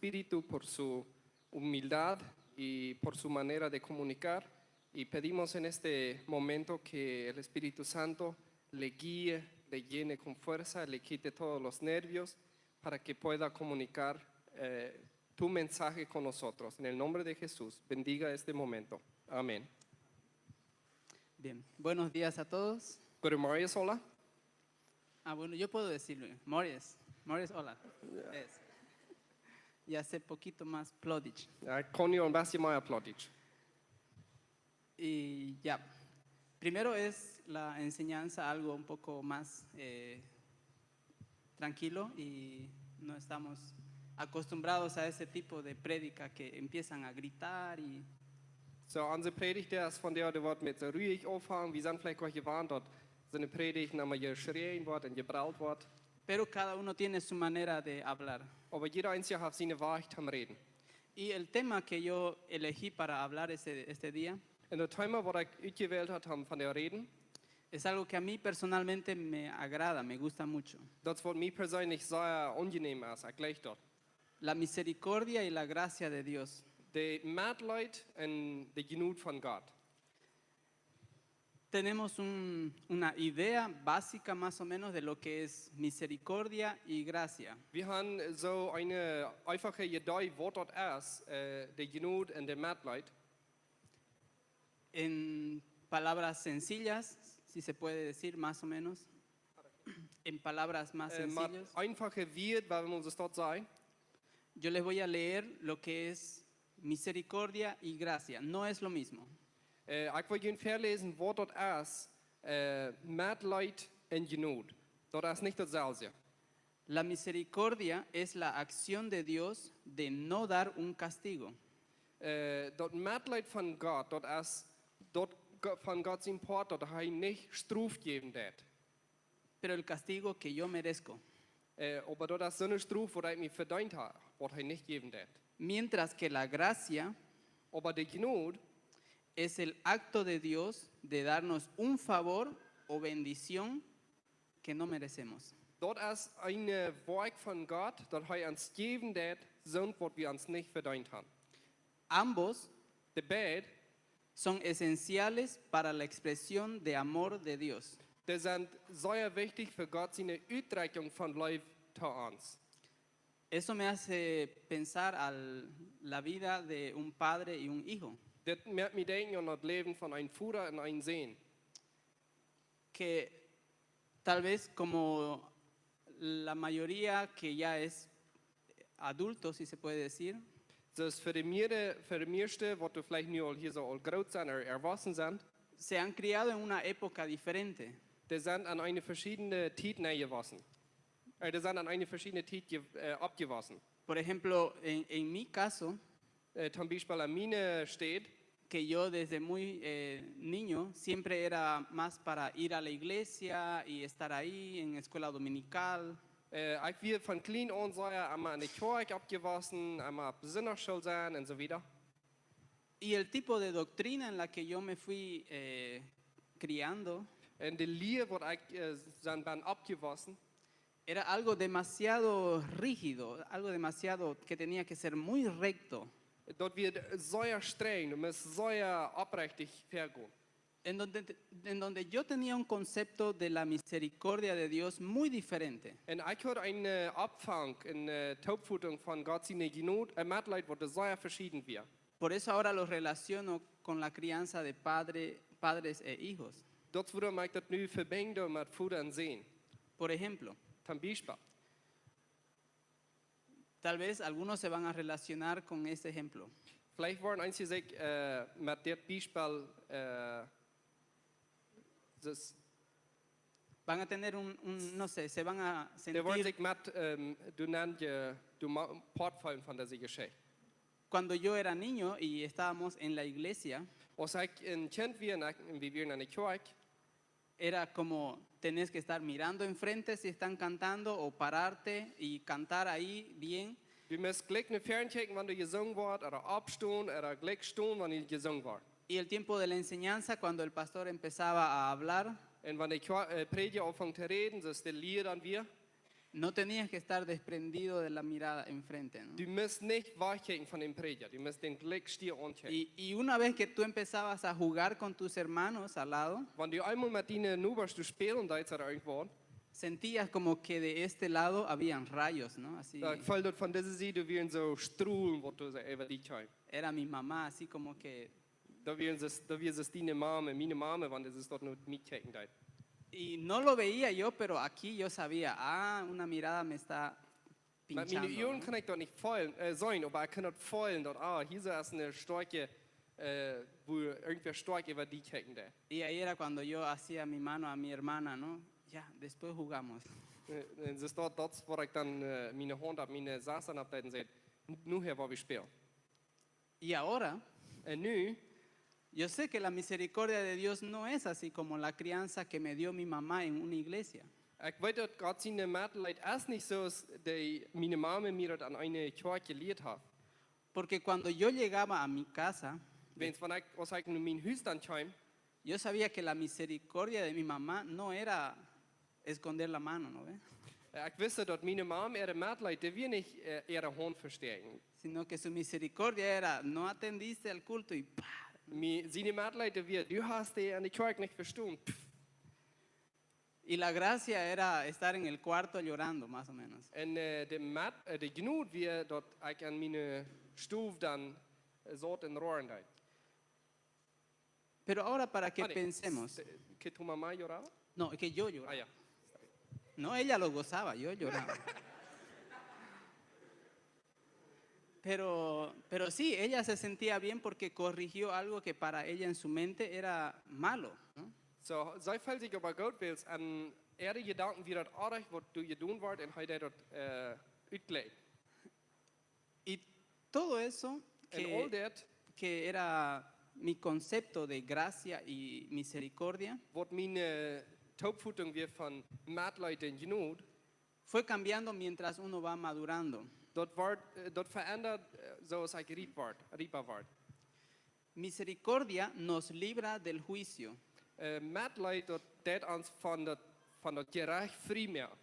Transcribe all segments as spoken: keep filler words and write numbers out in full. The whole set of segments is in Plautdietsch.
espíritu, por su humildad y por su manera de comunicar. Y pedimos en este momento que el Espíritu Santo le guíe, le llene con fuerza, le quite todos los nervios para que pueda comunicar eh, tu mensaje con nosotros. En el nombre de Jesús, bendiga este momento. Amén. Bien, buenos días a todos. Goedemorgen, hola. Ah, bueno, yo puedo decirlo. Morjes, Morjes, hola. Es. Ya sé poquito más Plautdietsch. Ja, ik kan nu een beetje meer Plautdietsch. Y ya. Primero es la enseñanza, algo un poco más eh, tranquilo y no estamos acostumbrados a ese tipo de prédica que empiezan a gritar y So, onze Predigt, dee es von der, dee woat met so ruhig aunfangen. Wie sent veleicht goa jewant, daut soone Predigt emma jeschrien woat un jebrellt woat. Pero cada uno tiene su manera de hablar. Oba jieda eena haft siene Wajch toom räden. Y el tema que yo elegí para hablar este, este día Un daut Thema, waut ekj utjewält haud om von to räden, es algo que a mí personalmente me agrada, me gusta mucho. Daut es, waut mie persönlich sea aunjenehm es, ekj jleich daut. La misericordia y la gracia de Dios. De Metleet un de Jnod von Gott. Tenemos un- una idea básica más o menos de lo que es misericordia y gracia. Wie haben so eine einfache Idee, waut daut es, äh, de Jnod un de Metleet. En palabras sencillas, si se puede decir más o menos, en palabras más Äh, met sencillas, einfache Wieed, woo wie ons daut sajen. Yo les voy a leer lo que es misericordia y gracia. No es lo mismo. Äh, ekj well junt väaläsen, waut daut es, äh, Metleet un Jnod. Daut es nich daut selwje. La misericordia es la acción de Dios de no dar un castigo. Äh, daut Metleet von Gott, daut es daut Go- von Gott sien Poat, daut hee nich Strof jäwen deit. Pero el castigo que yo merezco. Äh, oba daut es soone Strof, waut ekj mie vedeent hab, waut hee nich jäwen deit. Mientras que la gracia Oba de Jnod es el acto de Dios de darnos un favor o bendición que no merecemos. Daut es een Woakj von Gott, daut hee ons jäwen deit, soont waut wie ons nich vedeent haben. Ambos De beid, son esenciales para la expresión de amor de Dios. Dee sent sea wichtich fa Gott siene Utdrekjunk von Leew to ons. Eso me hace pensar a la vida de un padre y un hijo. Dit moakt mie denkjen aun daut Läwen von een Voda un een Sän. Que tal vez como la mayoría que ya es adulto, si se puede decir, Soo fa de mieeschte, fa de mieeschte, waut veleicht nu aul hia soo aul groot sent ooda erwossen sent, se han criado en una época diferente. dee sent aun eene veschiedne Tiet nenjewossen. Äh, dee sent aun eene veschiedne Tiet je, äh, oppjewossen. Por ejemplo, en, en mi caso, Äh, toom Biespel aun miene Städ, que yo desde muy eh, niño siempre era más para ir a la iglesia y estar ahí en escuela dominical. äh, ekj wia von kjlien aun sea emma enne Kjoakj oppjewossen, emma opp Sindachschool sennen un soo wieda. Y el tipo de doctrina en la que yo me fui eh, criando Un de Lia, waut ekj äh, dan sie oppjewossen, era algo demasiado rígido, algo demasiado que tenía que ser muy recto. daut wia sea strenj, du musst sea oprechtich väagonen. En donde, en donde yo tenía un concepto de la misericordia de Dios muy diferente. Un ekj haud eenen äh, Oppfank, eene äh, Toopfotunk von Gott siene Jnod, äh, Metleet, waut sea veschieden wia. Por eso ahora lo relaciono con la crianza de padre, padres e hijos. Daut es wuarom ekj daut nu vebinj met Voda un Sän. Por ejemplo, Toom Biespel. tal vez algunos se van a relacionar con este ejemplo. Veleicht woaren eenje sikj äh, met dit Biespel äh, dus, Van a tener un, un, no sé, se van a dee woaren sentir sikj met ähm, du nennst je, du ma- Poat feelen von dise Jeschicht. Cuando yo era niño y estábamos en la iglesia, Aus ekj een Kjint wia un ekj, wie wieren enne Kjoakj, era como tenés que estar mirando enfrente si están cantando o pararte y cantar ahí bien. du musst jlikj no väaren kjikjen, wan doa jesungen woat, ooda oppstonen, ooda jlikj stonen, wan doa jesungen woat. Y el tiempo de la enseñanza, cuando el pastor empezaba a hablar, Un wan de Kjoa- äh, Prädja aunfunk to räden, soo aus de Lia dan wia, No tenías que estar desprendido de la mirada enfrente, ¿no? Du musst nich wajchkjikjen von dän Prädja. Du musst dän Glück stier aunkjikjen. Y, y una vez que tú empezabas a jugar con tus hermanos al lado, Wan du eemol met diene Nobasch spälen deist ooda irjentwaut, sentías como que de este lado habían rayos, ¿no? Así. dan feelt daut von dise Sied wieren soo Strolen, waut doa soo äwa die kjeemen. Era mi mamá, así como que... Daut wia, daut wia diene Mame, miene Mame, wan dee daut nu mietkjikjen deed. Y no lo veía yo, pero aquí yo sabía, ah, una mirada me está Met miene pinchando, Uagen ¿no? kaun ekj daut nich feelen, äh, seenen, oba ekj kaun daut feelen, daut, ah, hia es eene stoakje, äh, woo irjentwäa stoakj äwa die kjikjen deed. Y ahí era cuando yo hacía mi mano a mi hermana, ¿no? Ya, después jugamos. Äh, un soo daut, daut es waut ekj dan, äh, miene Haunt opp miene Sesta oppdeed un säd: "Nu hia woa wie spälen." Y ahora, Un nu, yo sé que la misericordia de Dios no es así como la crianza que me dio mi mamá en una iglesia. ekj weet daut Gott sien Metleet es nich soo aus dee miene Mame mie daut aun eene Kjoakj jelieet haft. Porque cuando yo llegaba a mi casa, Wiels wan ekj, aus ekj no mien Hus dan kjeem, yo sabía que la misericordia de mi mamá no era esconder la mano, ¿no ve? äh, ekj wist daut miene Mame äa Metleet, dee wia nich, äh, äare Haunt vestäakjen. Sino que su misericordia era, no atendiste al culto y pa. Mie, sien Metleet, dee wia, du hast dee aun de Kjoakj nich vestonen. Pff. Y la gracia era estar en el cuarto llorando, más o menos. Un, äh, de Met-, äh, de Jnod wia daut ekj aun miene Stow dan, äh, saut un roaren deed. Pero ahora para que Ah, nee. pensemos. Äh, que tu mamá lloraba? No, que yo lloraba. Ah, ya. No, ella lo gozaba, yo lloraba. Pero, pero sí, ella se sentía bien porque corrigió algo que para ella en su mente era malo, ¿no? Soo, see feelt sikj oba goot, wiels aun äare Jedanken wia daut oajch, waut doa jedonen wort, un hee deed daut, äh, utjlikjen. Y todo eso Un aul que, daut, que era mi concepto de gracia y misericordia waut miene, äh, Toopfotunk wia von Metleet un Jnod, fue cambiando mientras uno va madurando. daut wort, äh, daut veendat, äh, soo aus ekj riep wort, riepa wort. Misericordia nos libra del juicio Äh, Metleet, daut deed ons von daut, von daut Jerecht frie moaken.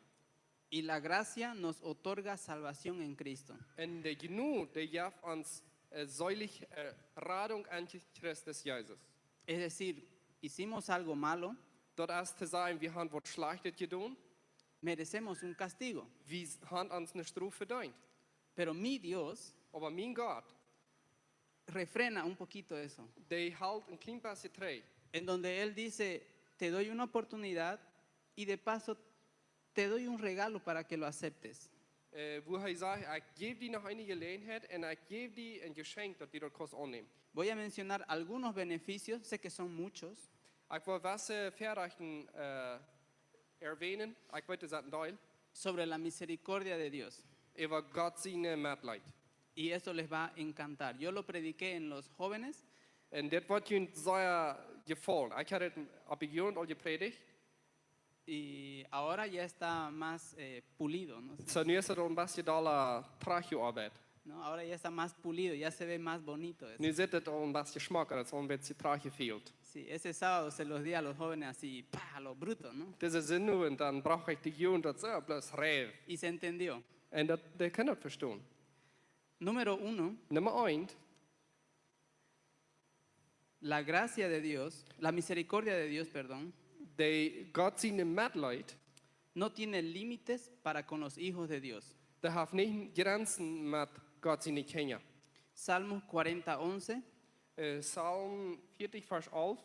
y la gracia nos otorga salvación en Cristo. Un de Jnod, dee jeft ons, äh, seelich, äh, Radunk aun Christus Jesus. Es decir, hicimos algo malo, Daut es to sajen, wie haben waut Schlajchtet jedonen, merecemos un castigo. wie haben ons eene Strof vedeent. Pero mi Dios Oba mien Gott, refrena un poquito eso, dee helt een kjlien bät trigj. en donde Él dice, te doy una oportunidad y de paso te doy un regalo para que lo aceptes. Äh, woo hee sajcht, ekj jäw die noch eene Jeläajenheit un ekj jäw die een Jeschenkj, daut du daut kaust aunnämen. Voy a mencionar algunos beneficios, sé que son muchos, Ekj well wesse Väarechten, äh, erwähnen, ekj weet, daut es een Deel, sobre la misericordia de Dios. äwa Gott sien, äh, Metleet. Y eso les va a encantar. Yo lo prediqué en los jóvenes Un dit woat junt sea jefaulen. Ekj haud et opp de Jugend aul jeprädicht. y ahora ya está más eh, pulido, ¿no? Soo, nu es et aul een bät dolla trajchtjeoabeit. ¿No? Ahora ya está más pulido, ya se ve más bonito eso. Nu sitt et aul een bät schmocka, et es aul een bät trajchtjefeelt. Sí, ese sábado se los di a los jóvenes así, pa, a lo bruto, ¿no? Dise Sindach, un dan brocht ekj de Jugend daut soo bloos räwen. Y se entendió. Un daut, dee kjennen daut vestonen. Número uno, Numma eent, la gracia de Dios, la misericordia de Dios, perdón, dee Gott sien Metleet, no tiene límites para con los hijos de Dios. dee haft nich Jrenzen met Gott siene Kjinja. Salmos cuarenta once. Äh, Psalm veertig, Varsch alf.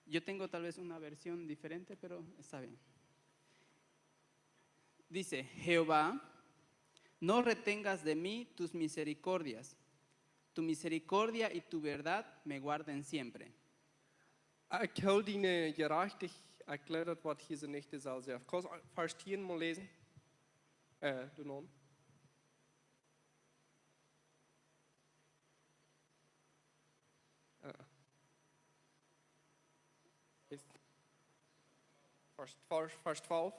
Yo tengo tal vez una versión diferente, pero está bien. Dice, Jehová, no retengas de mí tus misericordias. Tu misericordia y tu verdad me guarden siempre. Ekj hool diene Jerajchtichkjeit, ekj jleew daut woat hia soo nich dezelwje. Kos-, Varsch tieen mol läsen. Äh, du noch. Äh. Ist Varsch, Varsch, Varsch twalf.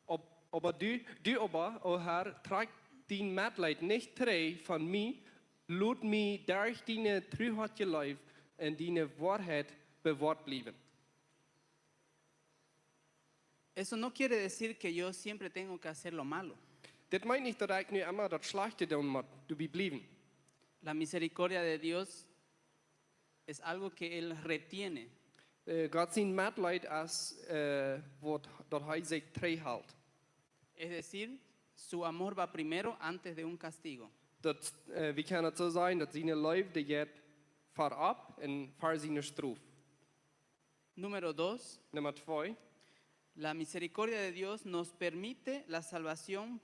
Ob-, oba du, du oba, o Herr, trakj dien Metleet nich trigj von mie, lot mie derch diene Tru haud jeleeft un diene Woarheit bewoat bliewen. Eso no quiere decir que yo siempre tengo que hacer lo malo. Dit meent nich, daut ekj nu emma daut Schlajchte doonen mott, doabie bliewen. La misericordia de Dios es algo que Él retiene. Äh, Gott sien Metleet es, äh, waut, daut hee sikj trigjhelt. Es decir, su amor va primero antes de un castigo. Daut, äh, wie kjennen daut soo sajen, daut siene Leew jeit verop un ver siene Strof. Número dos, Numma twee. La misericordia de Dios nos permite la salvación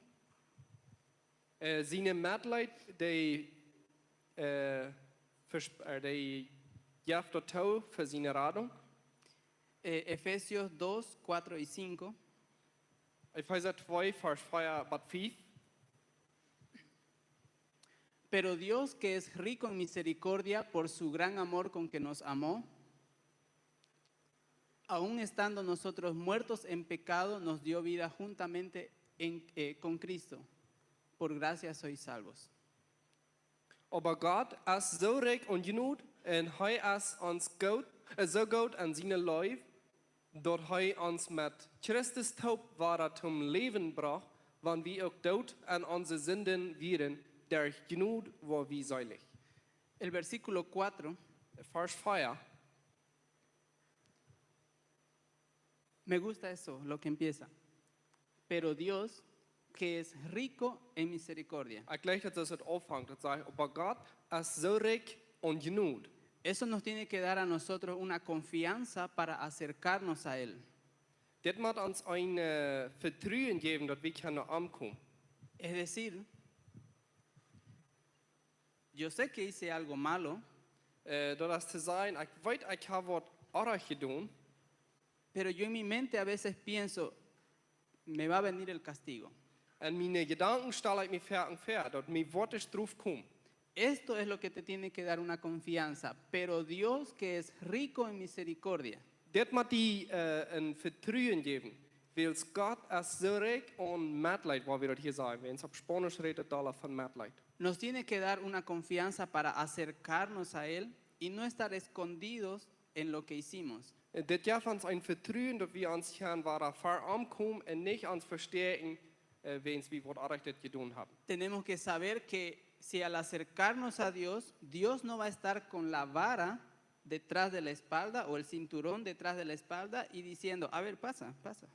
Äh, siene Metleet, dee, äh, versp- äh, dee jeft daut too fa siene Radunk. Eh, Efesios dos, cuatro y cinco. Efeesa twee, Varsch vea bat fief. Pero Dios, que es rico en misericordia por su gran amor con que nos amó, aun estando nosotros muertos en pecado, nos dio vida juntamente en- eh, con Cristo. Por gracia sois salvos. Oba Gott es soo rikj aun Jnod un hee es ons goot, äh, soo goot aun siene Leew, daut hee ons met Christus toop wada toom Läwen brocht, wan wie uk doot aun onse Sinden wieren, derch Jnod woa wie seelich. El versículo cuatro Varsch vea. Me gusta eso, lo que empieza. Pero Dios, que es rico en misericordia. Ekj jleich daut, daut aunfangt, daut sajcht, oba Gott es soo rikj aun Jnod. Eso nos tiene que dar a nosotros una confianza para acercarnos a Él. Dit mott ons een, äh, Vetruen jäwen, daut wie kjennen aunkomen. Es decir, yo sé que hice algo malo, Äh, daut es to sajen, ekj weet, ekj hab waut orrajcht jedonen. pero yo en mi mente a veces pienso, me va a venir el castigo. Un miene Jedanken stal ekj mie ver un ver, daut mie woat de Strof komen. Esto es lo que te tiene que dar una confianza. Pero Dios, que es rico en misericordia, Dit mott die, äh, een Vetruen jäwen, wiels Gott es soo rikj aun Metleet, woo wie daut hia sajen. Wan eena opp Spaunisch rät, daut es von Metleet. nos tiene que dar una confianza para acercarnos a Él y no estar escondidos en lo que hicimos. Äh, dit jeft ons een Vetruen, daut wie ons kjennen wada ver am komen un nich ons vestäakjen, äh, wan wie waut Orrajchtet jedonen haben. Tenemos que saber que si al acercarnos a Dios, Dios no va a estar con la vara detrás de la espalda o el cinturón detrás de la espalda y diciendo, a ver, pasa, pasa.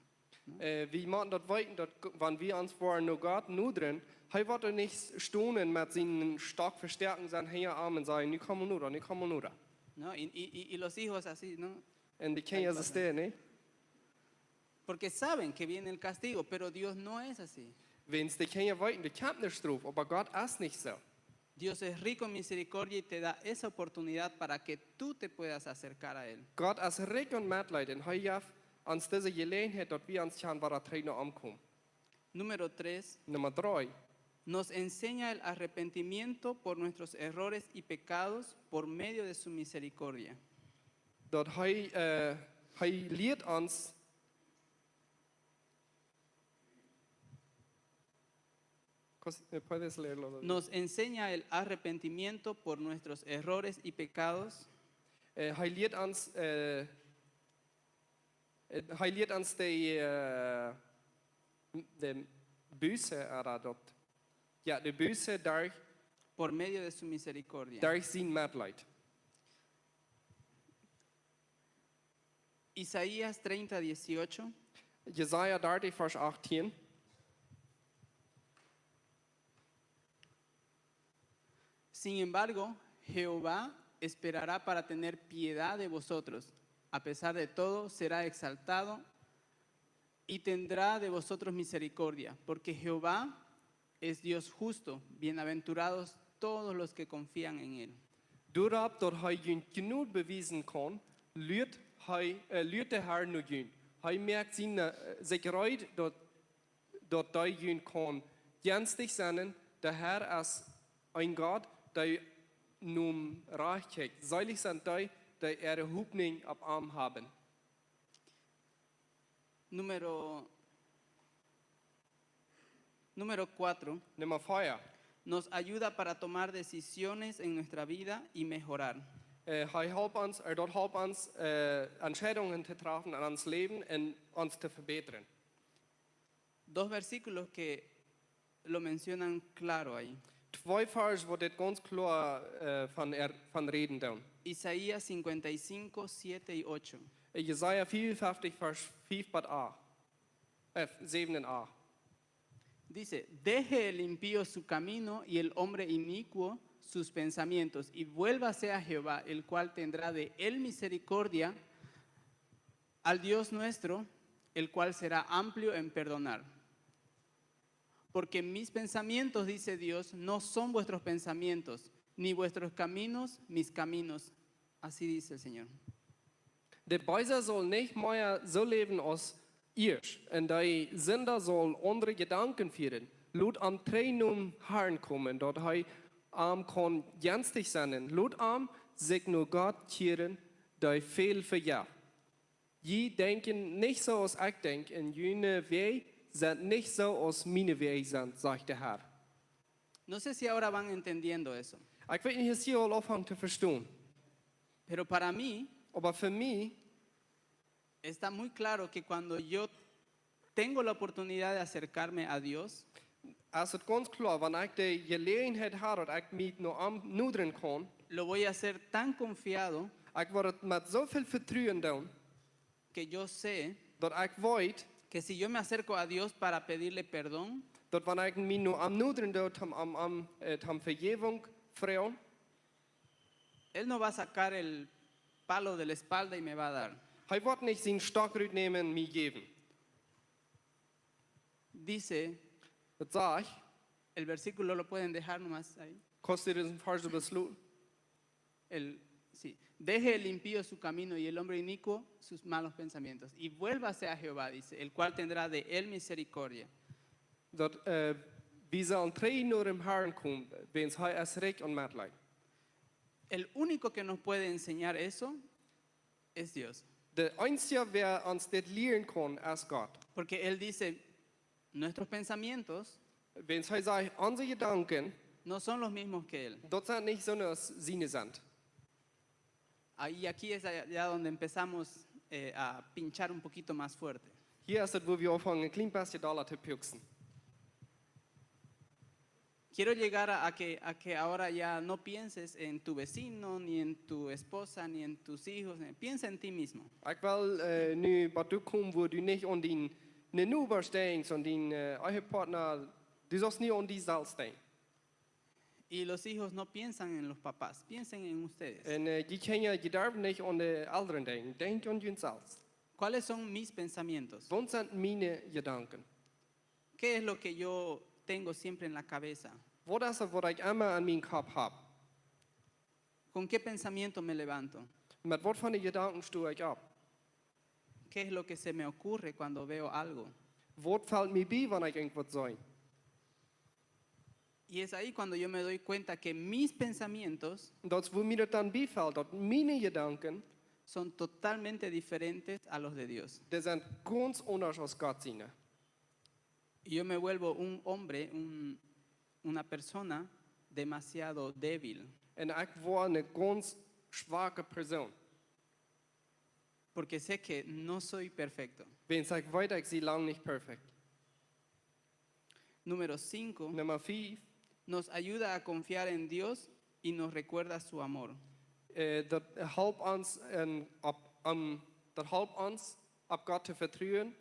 Äh, wie motten daut weeten, daut G- wan wie ons ver no Gott nodren, hee woat doa nich stonen met sienen Stock vestäakjen, sienen Henj aun un sajen, nu komm mol noda, nu komm mol noda. ¿No? Y, y- y- y los hijos así, ¿no? Un de Kjinja es dit, nä? Porque saben que viene el castigo, pero Dios no es así. Wan de Kjinja weeten, doa kjemt de Strof, oba Gott es nich soo. Dios es rico en misericordia y te da esa oportunidad para que tú te puedas acercar a Él. Gott es rikj aun Metleet un hee jeft ons dise Jeläajenheit, daut wie ons kjennen wada trigj no am komen. Número tres, Numma dree. nos enseña el arrepentimiento por nuestros errores y pecados por medio de su misericordia. Daut hee, äh, hee lieet ons. Cos- äh, puedes leerlo? Nos enseña el arrepentimiento por nuestros errores y pecados Äh, hee lieet ons, äh, äh, hee lieet ons de, äh, de Buße, ooda daut, jo, de Buße derch, por medio de su misericordia. derch sien Metleet. Isaías treinta dieciocho. Jesaja dartich, Varsch achtieen. Sin embargo, Jehová esperará para tener piedad de vosotros. A pesar de todo, será exaltado y tendrá de vosotros misericordia, porque Jehová es Dios justo, bienaventurados todos los que confían en Él. Doaropp, daut hee junt Jnod bewiesen kaun, luat hee, äh, luat de Herr no junt. Hee moakt siene, äh, sikj reed, daut, daut hee junt kaun jnädich sennen. De Herr es een Gott, dee no Rajcht kjikjt. Seelich sent dee, dee äare Hopninj opp am haben. Número, número cuatro. Numma vea. Nos ayuda para tomar decisiones en nuestra vida y mejorar. Äh, hee halpt ons, äh, daut halpt ons, äh, Entscheidungen to träfen en ons Läwen un ons to vebätren. Dos versículos que lo mencionan claro ahí. Twee Varsch, waut dit gaunz kloa, äh, von, er, von räden doonen. Isaías cincuenta y cinco, siete y ocho. Jesaja vierundfünfzig, Varsch fünf bat acht. Äh, sieben un acht. Dice: "Deje el impío su camino y el hombre inicuo sus pensamientos, y vuélvase a Jehová, el cual tendrá de él misericordia, al Dios nuestro, el cual será amplio en perdonar. Porque mis pensamientos, dice Dios, no son vuestros pensamientos, ni vuestros caminos mis caminos". Así dice el Señor. De Beesa saul nich mea soo läwen aus ieescht, un de Sinda saul aundre Jedanken fieren. Lot am trigj nom Harn komen, daut hee am kaun jenstich sennen. Lot am sikj no Gott kjieren, dee väl vejeft. Jie denkjen nich soo aus ekj denkj, un june Wäaj sent nich soo aus miene Wäaj sent, sajcht de Har. No sé si ahora van entendiendo eso, Ekj weet nich, es hia aul aunfangen to vestonen. Pero para mí Oba fa mie está muy claro que cuando yo tengo la oportunidad de acercarme a Dios, es et gaunz kloa, wan ekj de Jeläajenheit hab, daut ekj mie no am nodren kaun, lo voy a hacer tan confiado ekj woa et met soo väl Vetruen doonen, que yo sé daut ekj weet, que si yo me acerco a Dios para pedirle perdón, daut wan ekj mie no am nodren doo, om, om, om, äh, om Vejäwunk froagen, Él no va a sacar el palo de la espalda y me va a dar. Hee woat nich sienen Stock rutnämen un mie jäwen. Dice, Daut sajcht, el versículo lo pueden dejar nomás ahí. kaust du disen Varsch äwasloten? El, sí. "Deje el impío su camino y el hombre inicuo sus malos pensamientos. Y vuélvase a Jehová", dice, "el cual tendrá de él misericordia". Daut, äh, wie sellen trigj no däm Harn komen, wiels hee es rikj aun Metleet. El único que nos puede enseñar eso es Dios. De eensja, wäa ons dit lieren kaun, es Gott. Porque Él dice, nuestros pensamientos Wiels hee sajcht, onse Jedanken, no son los mismos que Él. daut sent nich soo aus siene sent. Ahí, aquí es allá donde empezamos eh, a pinchar un poquito más fuerte. Hia es et, wua wie aunfangen, een kjlien bät dolla to pieksen. Quiero llegar a, a que, a que ahora ya no pienses en tu vecino, ni en tu esposa, ni en tus hijos. Piensa en ti mismo. Ekj well, äh, nu bie die komen, wua du nich aun dien, dien Noba denkjst, aun dien, äh, Ehepartner, du saust nich aun die selfst denkjen. Y los hijos no piensan en los papás, piensen en ustedes. Un, äh, dee Kjinja, dee derwen nich aun de Elren denkjen, denkj aun junt selfst. ¿Cuáles son mis pensamientos? Waut sent miene Jedanken? ¿Qué es lo que yo tengo siempre en la cabeza? Waut es et, waut ekj emma aun mienen Kopp hab? ¿Con qué pensamiento me levanto? Met waut fa Jedanken sto ekj opp? ¿Qué es lo que se me ocurre cuando veo algo? Waut felt mie bie, wan ekj irjentwaut see? Y es ahí cuando yo me doy cuenta que mis pensamientos Un daut es, wua mie daut dan biefelt, daut miene Jedanken, son totalmente diferentes a los de Dios. dee sent gaunz aundasch aus Gott siene. Y yo me vuelvo un hombre, un- una persona demasiado débil, Un ekj woa eene gaunz schwake Persoon. Porque sé que no soy perfecto. Wiels ekj weet, ekj sie lang nich perfekt. Número cinco, Numma fief, nos ayuda a confiar en Dios y nos recuerda su amor. äh, daut halpt ons, en, opp, aun, daut halpt ons, opp Gott to vetruen.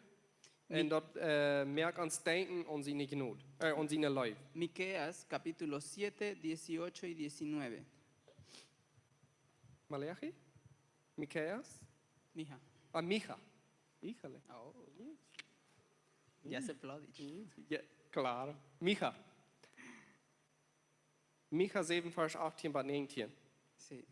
Un daut, äh, moakt ons denkjen aun siene Jnod, äh, aun siene Leew. Miqueas capítulo siete, dieciocho y diecinueve. Maleachi? Mikeas? Mija. Ah, Micha. Híjole. Oh. Ya se lo he dicho. Ja, klaro. Micha. Micha sieben, Varsch achtzehn bat neunzehn. Sí.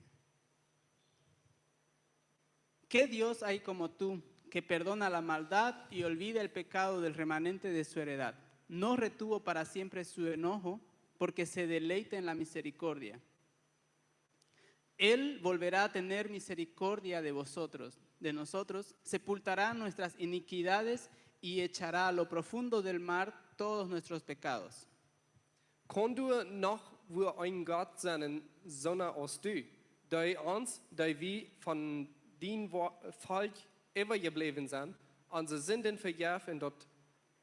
¿Qué Dios hay como tú, que perdona la maldad y olvida el pecado del remanente de su heredad? No retuvo para siempre su enojo, porque se deleita en la misericordia. Él volverá a tener misericordia de vosotros, de nosotros, sepultará nuestras iniquidades y echará a lo profundo del mar todos nuestros pecados. Kaun doa noch wua een Gott sennen, soo aus du, dee ons, dee wie von dien Wo- Volkj äwajebläwen sent, onse Sinden vejeft un daut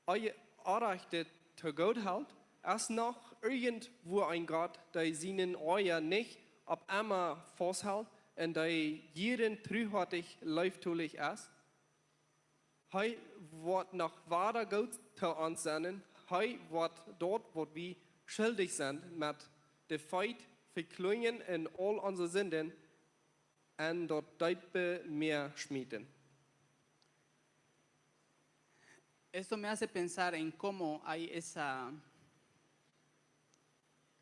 Oje- Orrajchte to goot helt, es noch irjentwua een Gott, dee sienen Oaja nich opp emma fausthelt un dee jieren truhoatich leeftolich es? Hee woat noch wada goot to ons sennen. Hee woat daut, waut wie schuldich sent, met de Feet vekloajen un aul onse Sinden en daut deepe Mäa schmieten. Esto me hace pensar en cómo hay esa,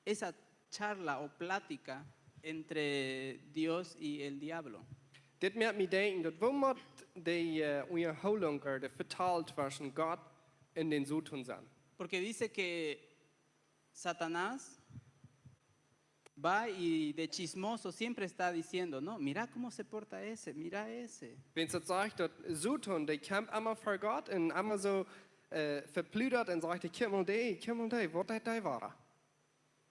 esa charla o plática entre Dios y el diablo. Dit moakt mie denkjen, daut woo mott dee äh, Unjahoolunk ooda de Vetal tweschen Gott un dän Soton sennen. Porque dice que Satanás va y de chismoso siempre está diciendo, no, mira cómo se porta ese, mira ese. Wiels daut sajcht, daut Soton, dee kjemt emma ver Gott un emma soo äh, vepludat un sajcht, kjikj mol dee, kjikj mol dee, waut deit dee wada?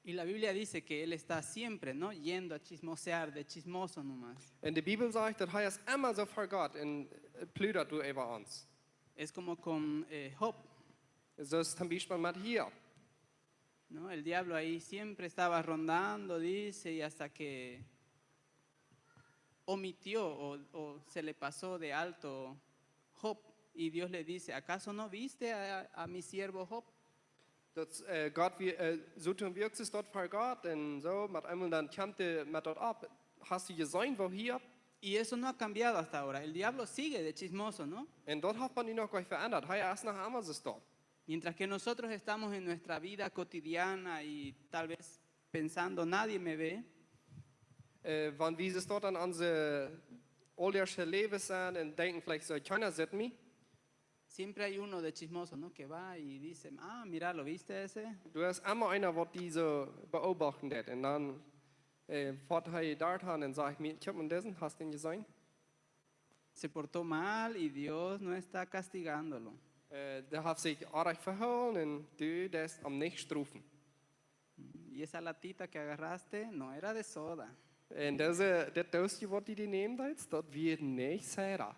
Y la Biblia dice que él está siempre, ¿no? Yendo a chismosear, de chismoso nomás. Un de Bibel sajcht, daut hee es emma soo ver Gott un äh, pludat doa äwa ons. Es como con eh, Job, Soo es toom Biespel met Hiob. ¿no? El diablo ahí siempre estaba rondando, dice, y hasta que omitió o, o se le pasó de alto Job. Y Dios le dice, ¿acaso no viste a, a mi siervo Job? Daut äh, Gott, wie, äh, Soton wirkjt sikj daut ver Gott un soo, met eemol dan kjemt hee met daut opp. Hast du jeseenen, woo Hiob? Y eso no ha cambiado hasta ahora. El diablo sigue de chismoso, ¿no? Un daut haft maun nu noch nich veendat. Hee es noch emma soo doa. Mientras que nosotros estamos en nuestra vida cotidiana y tal vez pensando, nadie me ve, Äh, wan wie soo doa en onse auldagsche Läwen sent un denkjen veleicht soo, kjeena sitt mie, siempre hay uno de chismoso, ¿no? Que va y dice, ah, mira, ¿lo viste ese? doa es emma eena, waut die soo beobachten deit. Un dan äh, foat hee doa han un sajcht, kjikj mol disen, hast du dän jeseenen? Se portó mal y Dios no está castigándolo. Äh, dee haft sikj oajch vehoolen un du deist am nich strofen. Y esa latita que agarraste no era de soda. Un dise, dit Dooskje, waut du die nämen deist, daut wia nich Soda.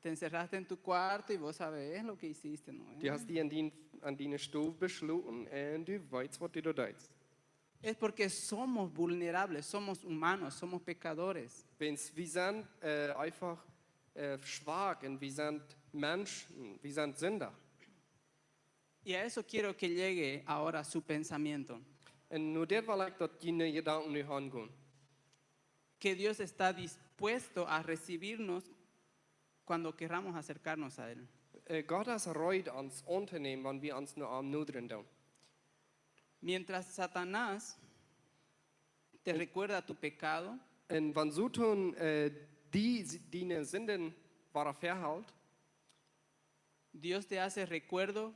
Te encerraste en tu cuarto y vos sabés lo que hiciste, ¿no? Du hast die en dien, en diene Stow beschloten un du weetst, waut du doa deist. Es porque somos vulnerables, somos humanos, somos pecadores. Wiels wie sent äh, eefach äh, schwak un wie sent Menschen, wie sent Sinda. Y a eso quiero que llegue ahora su pensamiento. Un nu dit well ekj, daut june Jedanken nu hangonen. Que Dios está dispuesto a recibirnos cuando querramos acercarnos a Él. Äh, Gott es reed, ons auntonämen, wan wie ons no am nodren doonen. Mientras Satanás te recuerda tu pecado, Un wan Soton äh, die, diene Sinden wada vehelt, Dios te hace recuerdo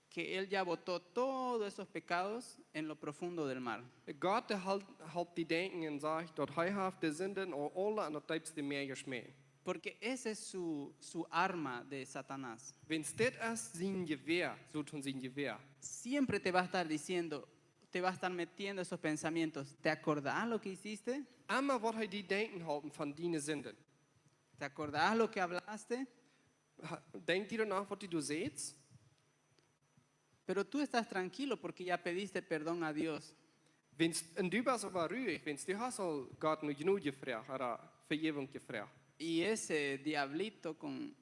que Él ya botó todos esos pecados en lo profundo del mar. Gott, dee halpt, halpt die denkjen un sajcht, daut hee haft de Sinden aul aule en daut deepste Mäa jeschmäten. Porque ese es su, su arma de Satanás. Wiels dit es sien Jewäa, Soton sien Jewäa. Siempre te va a estar diciendo, te va a estar metiendo esos pensamientos. ¿Te acordás lo que hiciste? Emma woat hee die denkjen halpen von diene Sinden. ¿Te acordás lo que hablaste? Ha- Denkjst du doano, waut du sätst? Pero tú estás tranquilo porque ya pediste perdón a Dios. Wiels, un du best oba ruhig, wiels du hast aul Gott no Jnod jefroacht, ooda Vejäwunk jefroacht. Y ese diablito con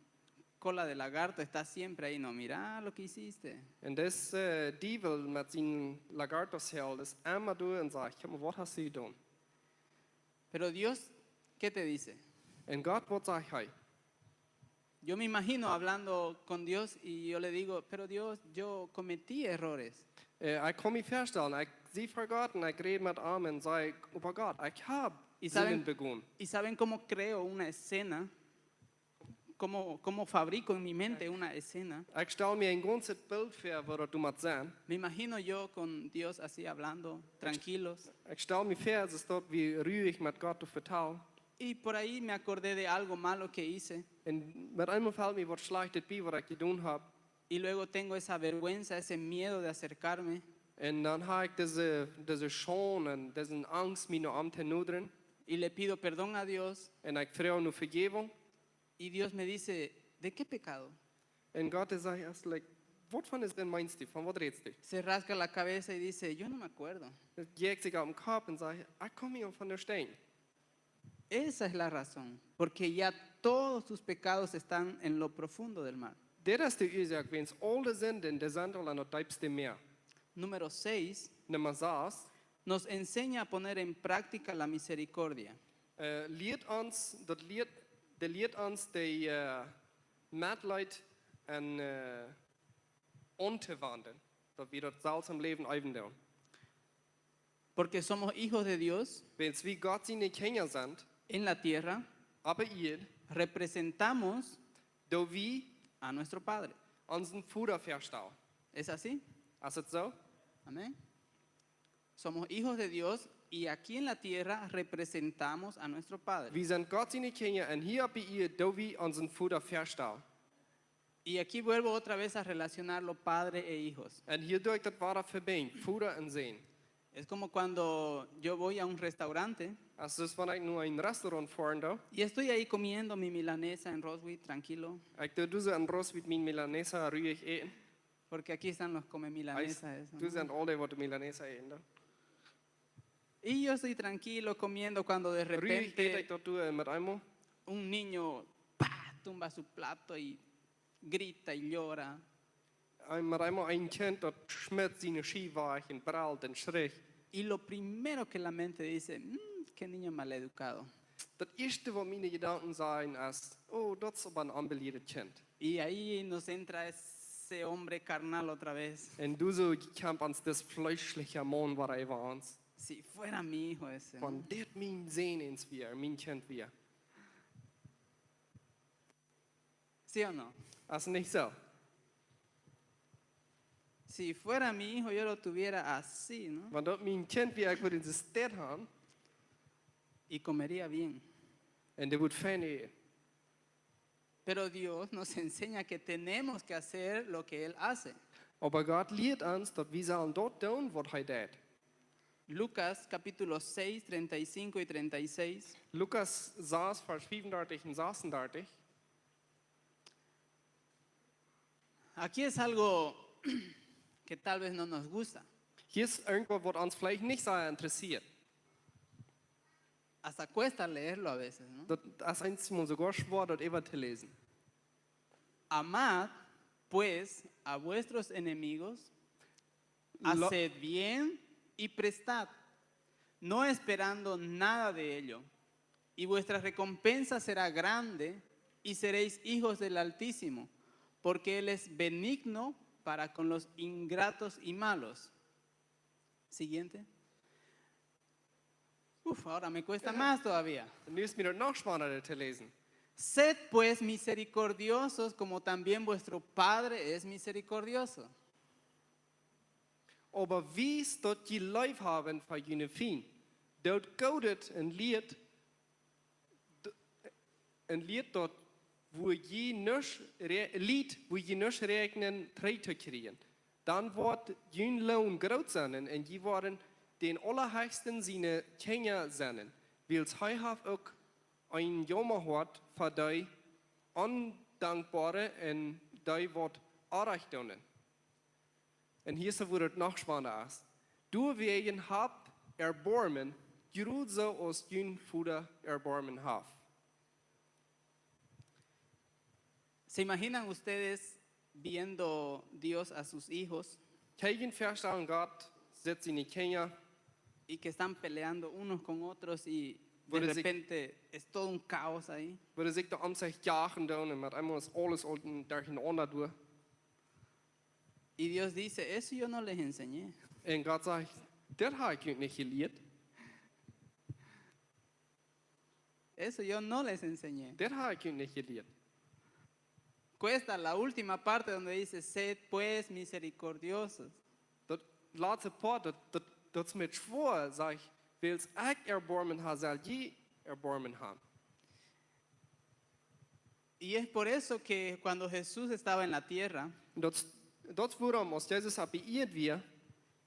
cola de lagarto está siempre ahí, no, mira lo que hiciste. Un dis äh, Diewel met sien Lagartosfell es emma doa un sajcht, kjikj mol, waut hast du jedonen? Pero Dios, ¿qué te dice? Un Gott, waut sajcht hee? Yo me imagino hablando con Dios y yo le digo, pero Dios, yo cometí errores. Äh, ekj kaun mie väastalen, ekj sie ver Gott un ekj räd met am un saj, oba Gott, ekj hab Y Sinden saben, begonen. y saben cómo creo una escena, cómo, cómo fabrico en mi mente una escena. Ekj stal mie een gaunzet Bilt väa, woo daut du motst sennen. Me imagino yo con Dios así hablando, tranquilos. Ekj stal mie väa, es daut wie ruhig met Gott to vetalen. Y por ahí me acordé de algo malo que hice. Un met eemol felt mie waut Schlajchtet bie, waut ekj jedonen hab. Y luego tengo esa vergüenza, ese miedo de acercarme. Un dan ha ekj dise, dise Schaund un dise Angst, mie no am to nodren. Y le pido perdón a Dios. Un ekj froag no Vejäwunk. Y Dios me dice, ¿de qué pecado? Un Gott, dee sajcht, es like, waut von de Sind meenst du? Von waut rätst du? Se rasca la cabeza y dice, yo no me acuerdo. Dee jekjt sikj opp dän Kopp un sajcht, ekj kaun mie doaraun nich denkjen. Esa es la razón, porque ya todos tus pecados están en lo profundo del mar. Dit es de Uasoak, wiels aul de Sinden, dee sent aul aun daut deepste Mäa. Número seis. Numma sas. Nos enseña a poner en práctica la misericordia. Eh, lieet ons, daut lieet, dee lieet ons de, eh, Metleet un, eh, auntowenjen, daut wie daut selfst em Läwen äwen doonen. Porque somos hijos de Dios. Wiels wie Gott siene Kjinja sent. En la tierra. Opp de Ieed. Representamos. Doo wie. A nuestro Padre. Onsen Voda väastalen. ¿Es así? Es daut soo? Amén. Somos hijos de Dios y aquí en la tierra representamos a nuestro Padre. Wie sent Gott siene Kjinja un hia opp de Ieed doo wie onsen Voda väastalen. Y aquí vuelvo otra vez a relacionarlo padre e hijos. Un hia doo ekj daut wada vebinjen, Voda un Sän. Es como cuando yo voy a un restaurante. Es soo aus wan ekj no een Restaurant foaren doo. Y estoy ahí comiendo mi milanesa en Roswith, tranquilo. Ekj doo doa soo en Roswith miene Milanesa ruich äten. Porque aquí están los come milanesas, eso, ¿no? Doa sent aul dee waut Milanesa äten doonen. Y yo estoy tranquilo comiendo cuando de repente un niño, pa, tumba su plato y grita y llora. Ruich äte ekj daut doa met eemol, un Kjint daut schmitt siene Schiew wajch un brelt un schricht. Y lo primero que la mente dice, "Mm, qué niño maleducado." Daut ieeschte waut miene Jedanken sajen es, oh, daut es oba een onbelieet Kjint. Y ahí nos entra ese hombre carnal otra vez. Un doa soo kjemt ons dis fleeschelja Maun wada äwa ons. Si fuera mi hijo ese, ¿no? Wan dit mien Sän wia, mien Kjint wia. ¿Sí o no? Es daut nich soo? Si fuera mi hijo, yo lo tuviera así, ¿no? Wan daut mien Kjint wia, ekj wudd am soo haben. Y comería bien. Un dee wudd fein äten. Pero Dios nos enseña que tenemos que hacer lo que Él hace. Oba Gott lieet ons daut wie sellen daut doonen waut hee deed. Lucas capítulo seis, treinta y cinco y treinta y seis. Lukas sas, Varsch fiefundartich un sasundartich. Aquí es algo que tal vez no nos gusta. Hia es irjentwaut waut ons veleicht nich soo interessieet. Hasta cuesta leerlo a veces, ¿no? Daut es eenjemol soogoa schwoa daut äwa to läsen. Amad, pues, a vuestros enemigos, lo- haced bien y prestad, no esperando nada de ello, y vuestra recompensa será grande, y seréis hijos del Altísimo, porque Él es benigno para con los ingratos y malos. Siguiente. Uf, ahora me cuesta más todavía. Nu es mie daut noch schwanda to läsen. Sed pues misericordiosos como también vuestro Padre es misericordioso. Oba wiest daut jie leef haben fa june Fiend. Doot Goodet un lieet d-, un lieet daut, wua jie nuscht re-, lieet, wua jie nuscht räakjnen trigj to kjrieen. Dan woat jun Loon groot sennen un jie woaren dän Aulahechsten siene Kjinja sennen, wiels hee haft uk een Jaumahoat fa dee Ondankboare un dee waut Orrajcht doonen. Un hia es wua daut noch schwanda es. Doawäajen habt Erboarmen, jrod soo aus jun Voda Erboarmen haft. ¿Se imaginan ustedes viendo Dios a sus hijos? Kjenn jie junt väastalen, Gott sitt siene Kjinja. Y que están peleando unos con otros y de repente es todo un caos ahí. Wua dee sikj doa om sikj jagen doonen un met eemol es aules aul derchenaunda doa. Y Dios dice, "Eso yo no les enseñé." Un Gott sajcht, dit ha ekj junt nich jelieet. Eso yo no les enseñé. Dit ha ekj junt nich jelieet. Cuesta la última parte donde dice, "Sed pues misericordiosos." Daut latste Poat, daut, daut, daut es mie schwoa, sajcht, wiels ekj Erboarmen ha, sell jie Erboarmen han. Y es por eso que cuando Jesús estaba en la tierra, daut, daut es wuarom, aus Jesus opp de Ieed wia,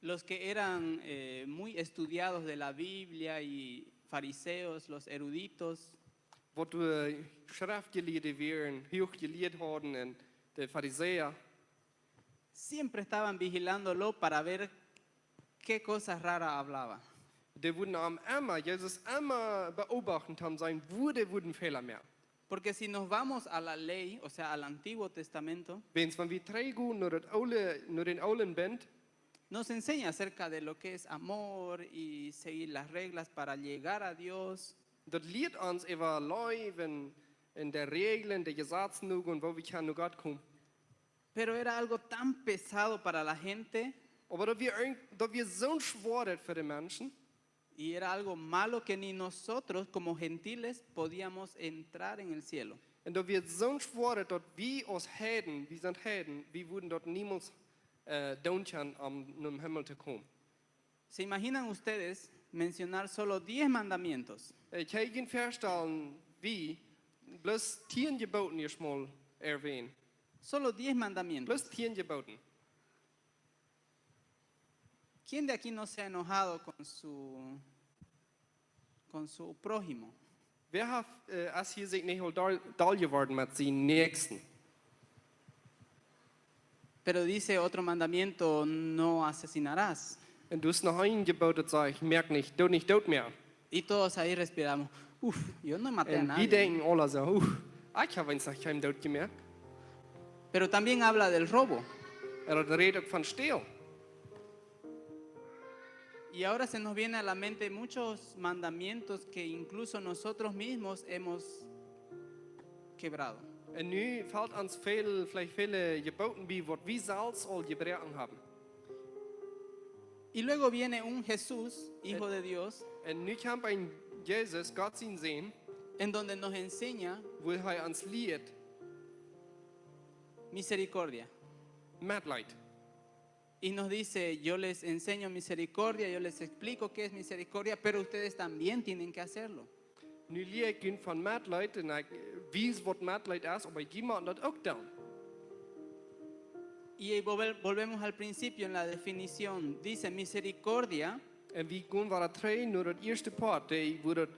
Los que eran eh, muy estudiados de la Biblia y fariseos, los eruditos, Waut de Schreftjelieede wieren, huach jelieet hauden, un de Farisäa, siempre estaban vigilándolo para ver qué cosas raras hablaba. Dee wudden am emma, Jesus emma beobachten, om seenen, wua dee wudden Fäla moaken. Porque si nos vamos a la ley, o sea, al Antiguo Testamento, Wäajens wan wie trigjgonen no, daut oole, no dän oolen Bunt, nos enseña acerca de lo que es amor y seguir las reglas para llegar a Dios. Daut lieet ons äwa Leew un, un de Räajlen, de Jesazen nogonen, woo wie kjennen no Gott komen. Pero era algo tan pesado para la gente Oba daut wia, irjent- daut wia soo schwoa fa de Menschen. Y era algo malo que ni nosotros como gentiles podíamos entrar en el cielo. Un daut wia soo schwoa, daut wie aus Heiden, wie sent Heiden, wie wudden daut niemols äh, doonen kjennen, om nom Himmel to komen. ¿Se imaginan ustedes mencionar solo diez mandamientos? Äh, kjenn jie junt väastalen, wie bloos tieen Jeboten hia mol erwähnen? Solo diez mandamientos. Bloos tieen Jeboten. ¿Quién de aquí no se ha enojado con su, con su prójimo? Wäa haft, äh, es hia sikj nich aul doll, doll jeworden met sienen Näakjsten? Pero dice otro mandamiento, no asesinarás. Un doa es noch een Jeboot, daut sajcht: Moak nich, doo nich doot moaken. Y todos ahí respiramos, uff, yo no maté a Un wie nadie. denkjen aule soo: Uff, ekj hab eent noch kjeenem doot jemoakt. Pero también habla del robo. Un daut rät uk von stälen. Y ahora se nos viene a la mente muchos mandamientos que incluso nosotros mismos hemos quebrado. Un nu felt ons väl, veleicht väle Jeboten bie, waut wie selfst aul jebroaken haben. Y luego viene un Jesús, Hijo de Dios, Un nu kjemt een Jesus, Gott sien Sän, en donde nos enseña wua hee ons lieet misericordia. Metleet. Y nos dice, yo les enseño misericordia, yo les explico qué es misericordia, pero ustedes también tienen que hacerlo. Nu lia ekj junt von Metleet un ekj, äh, wies, waut Metleet es, oba jie motten daut uk doonen. Y ahí volve- volvemos al principio en la definición. Dice misericordia Un wie gonen wada trigj no daut ieeschte Poat, dee, wua daut,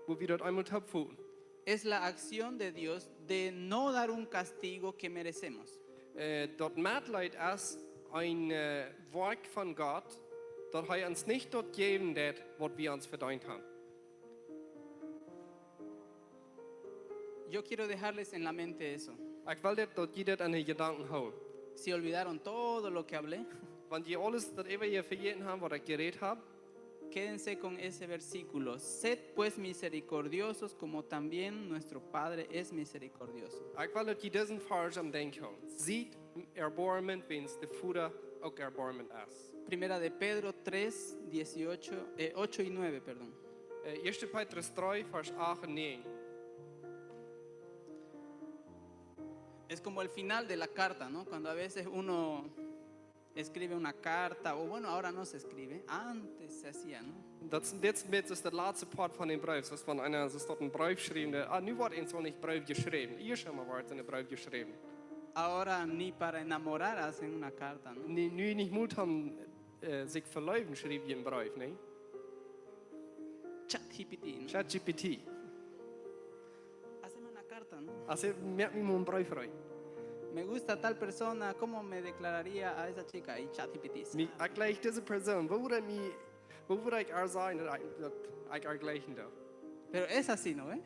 wua wie daut eemol toop fungen. Es la acción de Dios de no dar un castigo que merecemos. Äh, daut Metleet es een, äh, Woakj von Gott, daut hee ons nich daut jäwen deit, waut wie ons vedeent haben. Yo quiero dejarles en la mente eso. Ekj well dit, daut jie dit aun de Jedanken hoolen. Si olvidaron todo lo que hablé, Wan jie aules daut äwa hia vejäten haben, waut ekj jerät hab, quédense con ese versículo. Sed pues misericordiosos como también nuestro Padre es misericordioso. ekj well, daut jie disen Varsch aum Denkjen hoolen: Siet erboarment, wäajens de Voda uk erboarment es. Primera de Pedro tres, dieciocho, eh, ocho y nueve, perdón. Äh, ieeschte Petrus dree, Varsch acht un näajen. Es como el final de la carta, ¿no? Cuando a veces uno escribe una carta, o bueno, ahora no se escribe, antes se hacía, ¿no? Daut es, dit es, dit es de latste Poat von dän Breef. Daut es, wan eena, daut es daut een Breef schreef, dee, ah, nu woat eent soo nich Breef jeschräwen. Ieescht emol woat een Breef jeschräwen. Ahora ni para enamorar hacen una carta, ¿no? Nu, nu nich mol toom, äh, sikj veleewen, schriew jie een Breef, nä? ChatGPT, ¿no? ChatGPT. Hazme una carta, ¿no? Aus hee, moak mie mol een Breef rein. Me gusta tal persona, ¿cómo me declararía a esa chica? Y ChatGPT dice, Mie, ekj jleich dise Persoon. Woo wudd ekj mie, woo wudd ekj äa sajen, daut ekj, daut ekj äa jleichen doo? Pero es así, ¿no ve?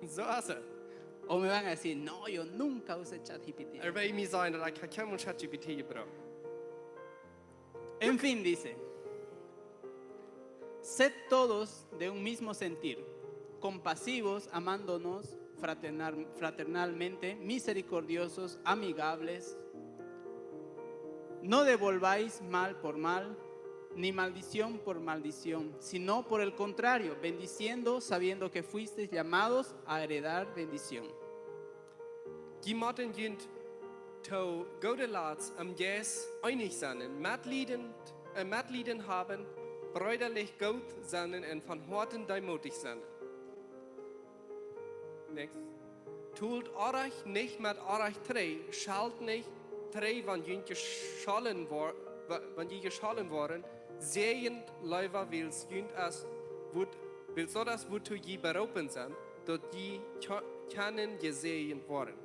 Soo es et. O me van a decir, no, yo nunca usé ChatGPT. Hee woat mie sajen, daut ekj kjeenmol ChatGPT jebrukt. En fin, dice, sed todos de un mismo sentir, compasivos, amándonos fraternal- fraternalmente, misericordiosos, amigables. No devolváis mal por mal, ni maldición por maldición, sino por el contrario, bendiciendo, sabiendo que fuisteis llamados a heredar bendición. Jie motten junt to goode Latst em Jeist eenich sennen, Metlieden, äh, Metlieden haben, breedalich goot sennen un von Hoaten deemootich sennen. Next. Tolt Orrajcht nich met Orrajcht trigj, schalt nich trigj, wan jie jeschollen wor-, wa-, wan jie jeschollen woaren, Säajent leewa, wiels junt es, wut, wiels daut es, wuatoo jie beroopen sent, daut jie kja-, kjennen jesäajent woaren.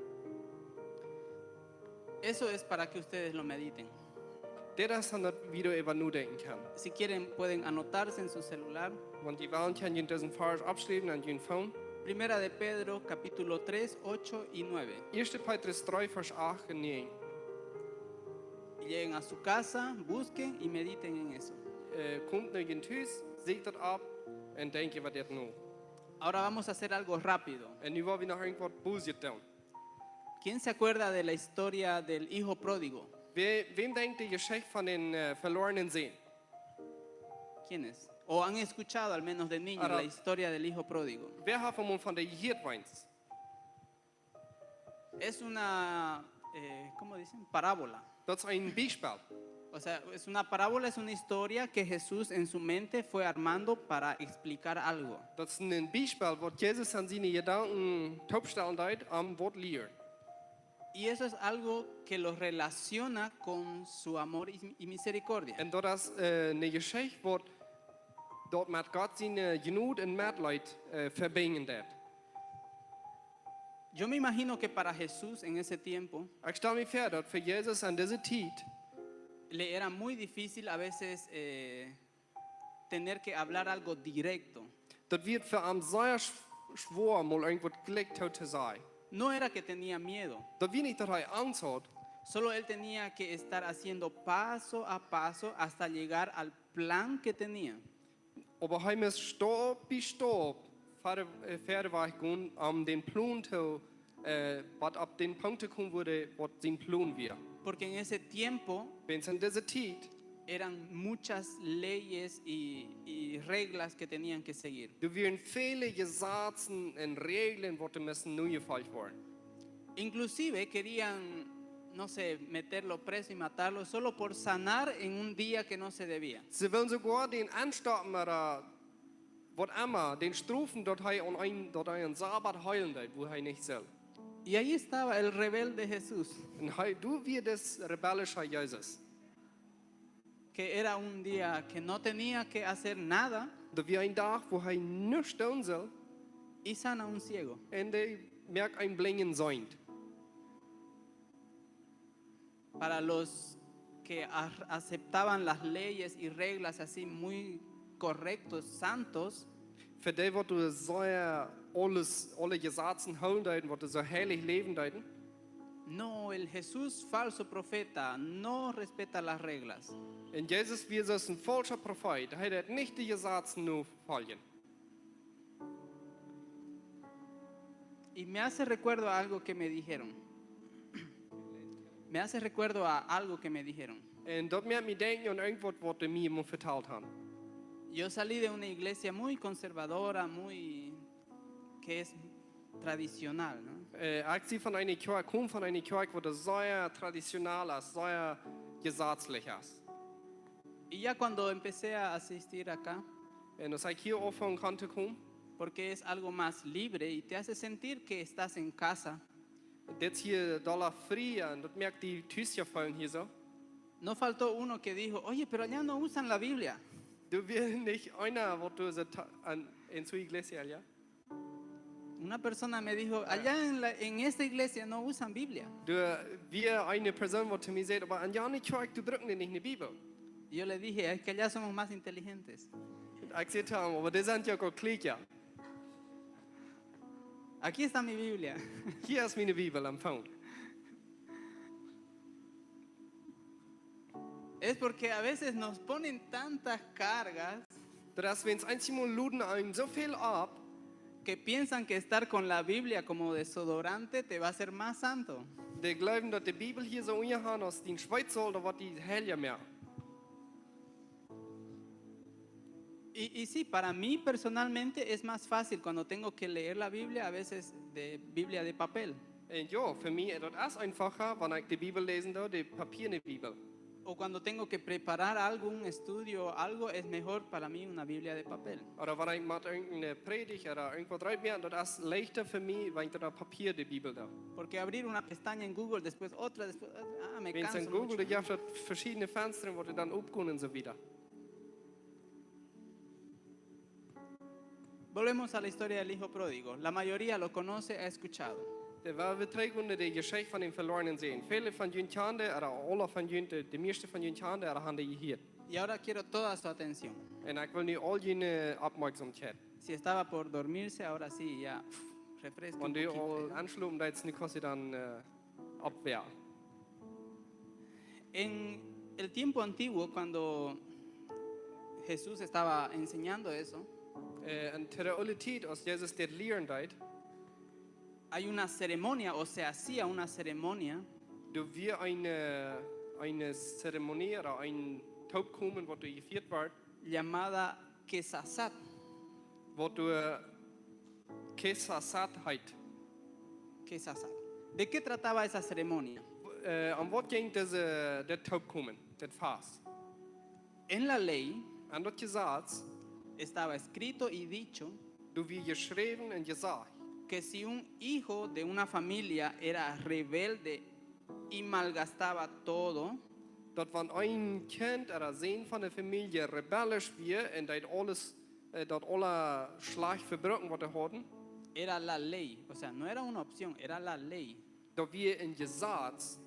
Eso es para que ustedes lo mediten. Dit es dan daut wie doaräwa nodenkjen kjennen. Si quieren, pueden anotarse en su celular. Wan jie wellen, kjennen jie disen Varsch oppschriewen aun jun Phone. Primera de Pedro, capítulo tres, ocho y nueve. Ieeschte Petrus dree, Varsch acht un näajen. Y lleguen a su casa, busquen y mediten en eso. Äh, komt no jun Hus, sieekjt daut opp un denkjt äwa dit no. Ahora vamos a hacer algo rápido. Un nu woa wie noch irjentwaut Boolt doonen. ¿Quién se acuerda de la historia del hijo pródigo? Wäa, wäm denkjt de Jeschicht von dän, äh, veloarnen Sän? ¿Quiénes? O han escuchado al menos de niños Ahora- la historia del hijo pródigo. Wäa haft mol von dee jehieet, weens? Es una, eh, ¿cómo dicen? Parábola. Daut es een Biespel. O sea, es una parábola, es una historia que Jesús en su mente fue armando para explicar algo. Daut es een Biespel, waut Jesus aun siene Jedanken toopstalen deed, om waut to lieren. Y eso es algo que lo relaciona con su amor y, y misericordia. Un daut es, äh, eene Jeschicht, waut daut met Gott siene, äh, Jnod un Metleet, äh, vebinjen deed. Yo me imagino que para Jesús en ese tiempo Ekj stal mie väa, daut fa Jesus aun dise Tiet le era muy difícil a veces, eh, tener que hablar algo directo. daut wia fa am sea schw-, schwoa, mol irjentwaut jlikj to, to sajen. No era que tenía miedo, Daut wia nich, daut hee Angst haud, solo él tenía que estar haciendo paso a paso hasta llegar al plan que tenía. oba hee must Staup bie Staup wieda, äh, wieda wajch gonen, om dän Plon to, äh, waut opp dän Punkt to komen, wua dee, waut sien Plon wia. Porque en ese tiempo Wiels aun dise Tiet eran muchas leyes y, y reglas que tenían que seguir. doa wieren väle Jesazen un Räajlen, waut doa musten nojefolcht woaren. Inclusive querían, no sé, meterlo preso y matarlo solo por sanar en un día que no se debía. See wullen soogoa dän aunstoppen, ooda waut emma, dän strofen, daut hee aun een, daut hee aum Sabbat heelen deed, wua hee nich sull. Y ahí estaba el rebelde Jesús, Un hee, doa wia dis rebellische Jesus. Que era un día que no tenía que hacer nada Daut wia een Dach, wua hee nuscht doonen sull. y sana a un ciego. Un hee moakt een Blinjen seenen. Para los que a- aceptaban las leyes y reglas así muy correctos, santos, Fa dee, waut doa sea aules, aule Jesazen hoolen deeden, waut doa sea heilich läwen deeden. No, el Jesús falso profeta no respeta las reglas. Un Jesus wia soo een faulscha Profeet. Hee deed nich de Jesazen nofoljen. Y me hace recuerdo a algo que me dijeron. Me hace recuerdo a algo que me dijeron. Un daut moakt mie denkjen aun irjentwaut, waut dee mie mol vetalt haben. Yo salí de una iglesia muy conservadora, muy, que es tradicional, ¿no? Äh, ekj sie von eene Kjoakj, kom von eene Kjoakj, waut sea traditionell es, sea jesazlich es. Y ya cuando empecé a asistir acá, Un aus ekj hia aunfunk to komen, porque es algo más libre y te hace sentir que estás en casa, dit hia dolla frie, un daut moakt die tus je feelen hia soo. No faltó uno que dijo: "Oye, pero allá no usan la Biblia." Doa wia nich eena, waut doa soo ta-, aun, en su iglesia, ja? Una persona me dijo: "Allá en la, en esta iglesia no usan Biblia." Doa wia eene Persoon, waut to mie säd: "Oba aun jane Kjoakj, doa brucken dee nich eene Bibel." Y yo le dije: "Es que allá somos más inteligentes. Ekj säd to am: "Oba dee sent je uk aul kjlieekja. Aquí está mi Biblia." Hia es miene Bibel aum Phone." Es porque a veces nos ponen tantas cargas Daut es, wiels eenjemol loden eenem soo väl opp, que piensan que estar con la Biblia como desodorante te va a hacer más santo. dee jleewen, daut de Bibel hia soo unja han aus dien Schweetsaul, daut woat die heilja moaken. Y, y sí, para mí personalmente es más fácil cuando tengo que leer la Biblia, a veces de Biblia de papel. Un jo, fa mie, daut es eenfacha, wan ekj de Bibel läsen doo, de papierne Bibel. O cuando tengo que preparar algo, un estudio o algo, es mejor para mí una Biblia de papel. Ooda wan ekj mott irjenteene Prädicht ooda irjentwaut reed moaken, daut es leichta fa mie, wan ekj daut opp Papia de Bibel doo. Porque abrir una pestaña en Google, después otra, después otra, ah, me Wiels canso en Google, mucho. doa jeft daut veschiedne Fenstren, waut dan opgonen un soo wieda. Volvemos a la historia del hijo pródigo. La mayoría lo conoce, ha escuchado. Dan woa wie trigj no de Jeschicht von dän veloarnen Sän. Väle von junt kjanen, ooda aule von junt, de, de mieeschte von junt kjanen, ooda haben dee jehieet. Y ahora quiero toda su atención. Un ekj well nu aul june Oppmoakjsomkjeit. Si estaba por dormirse, ahora sí, ya, pf, refresca un poquito, ¿no? Wan du aul enschlopen deist, nu kaust du dan, äh, oppwaken. En el tiempo antiguo, cuando Jesús estaba enseñando eso, Äh, en de oole Tiet, aus Jesus dit lieren deed, hay una ceremonia, o se hacía una ceremonia, doa wia eene, eene Zeremonie ooda een Toopkomen, waut doa jefieet wort, llamada Kesasat. Waut doa Kesasat heet. Kesasat. ¿De qué trataba esa ceremonia? Äh, om waut jinkj dise, dit Toopkomen, dit Fast? En la ley En daut Jesaz estaba escrito y dicho doa wia jeschräwen un jesajcht, que si un hijo de una familia era rebelde y malgastaba todo, daut wan een Kjint ooda Sän von de Famielje rebellisch wia un deed aules, äh, daut aula schlajcht vebruken, waut dee hauden, era la ley, o sea, no era una opción, era la ley. Daut wia een Jesaz.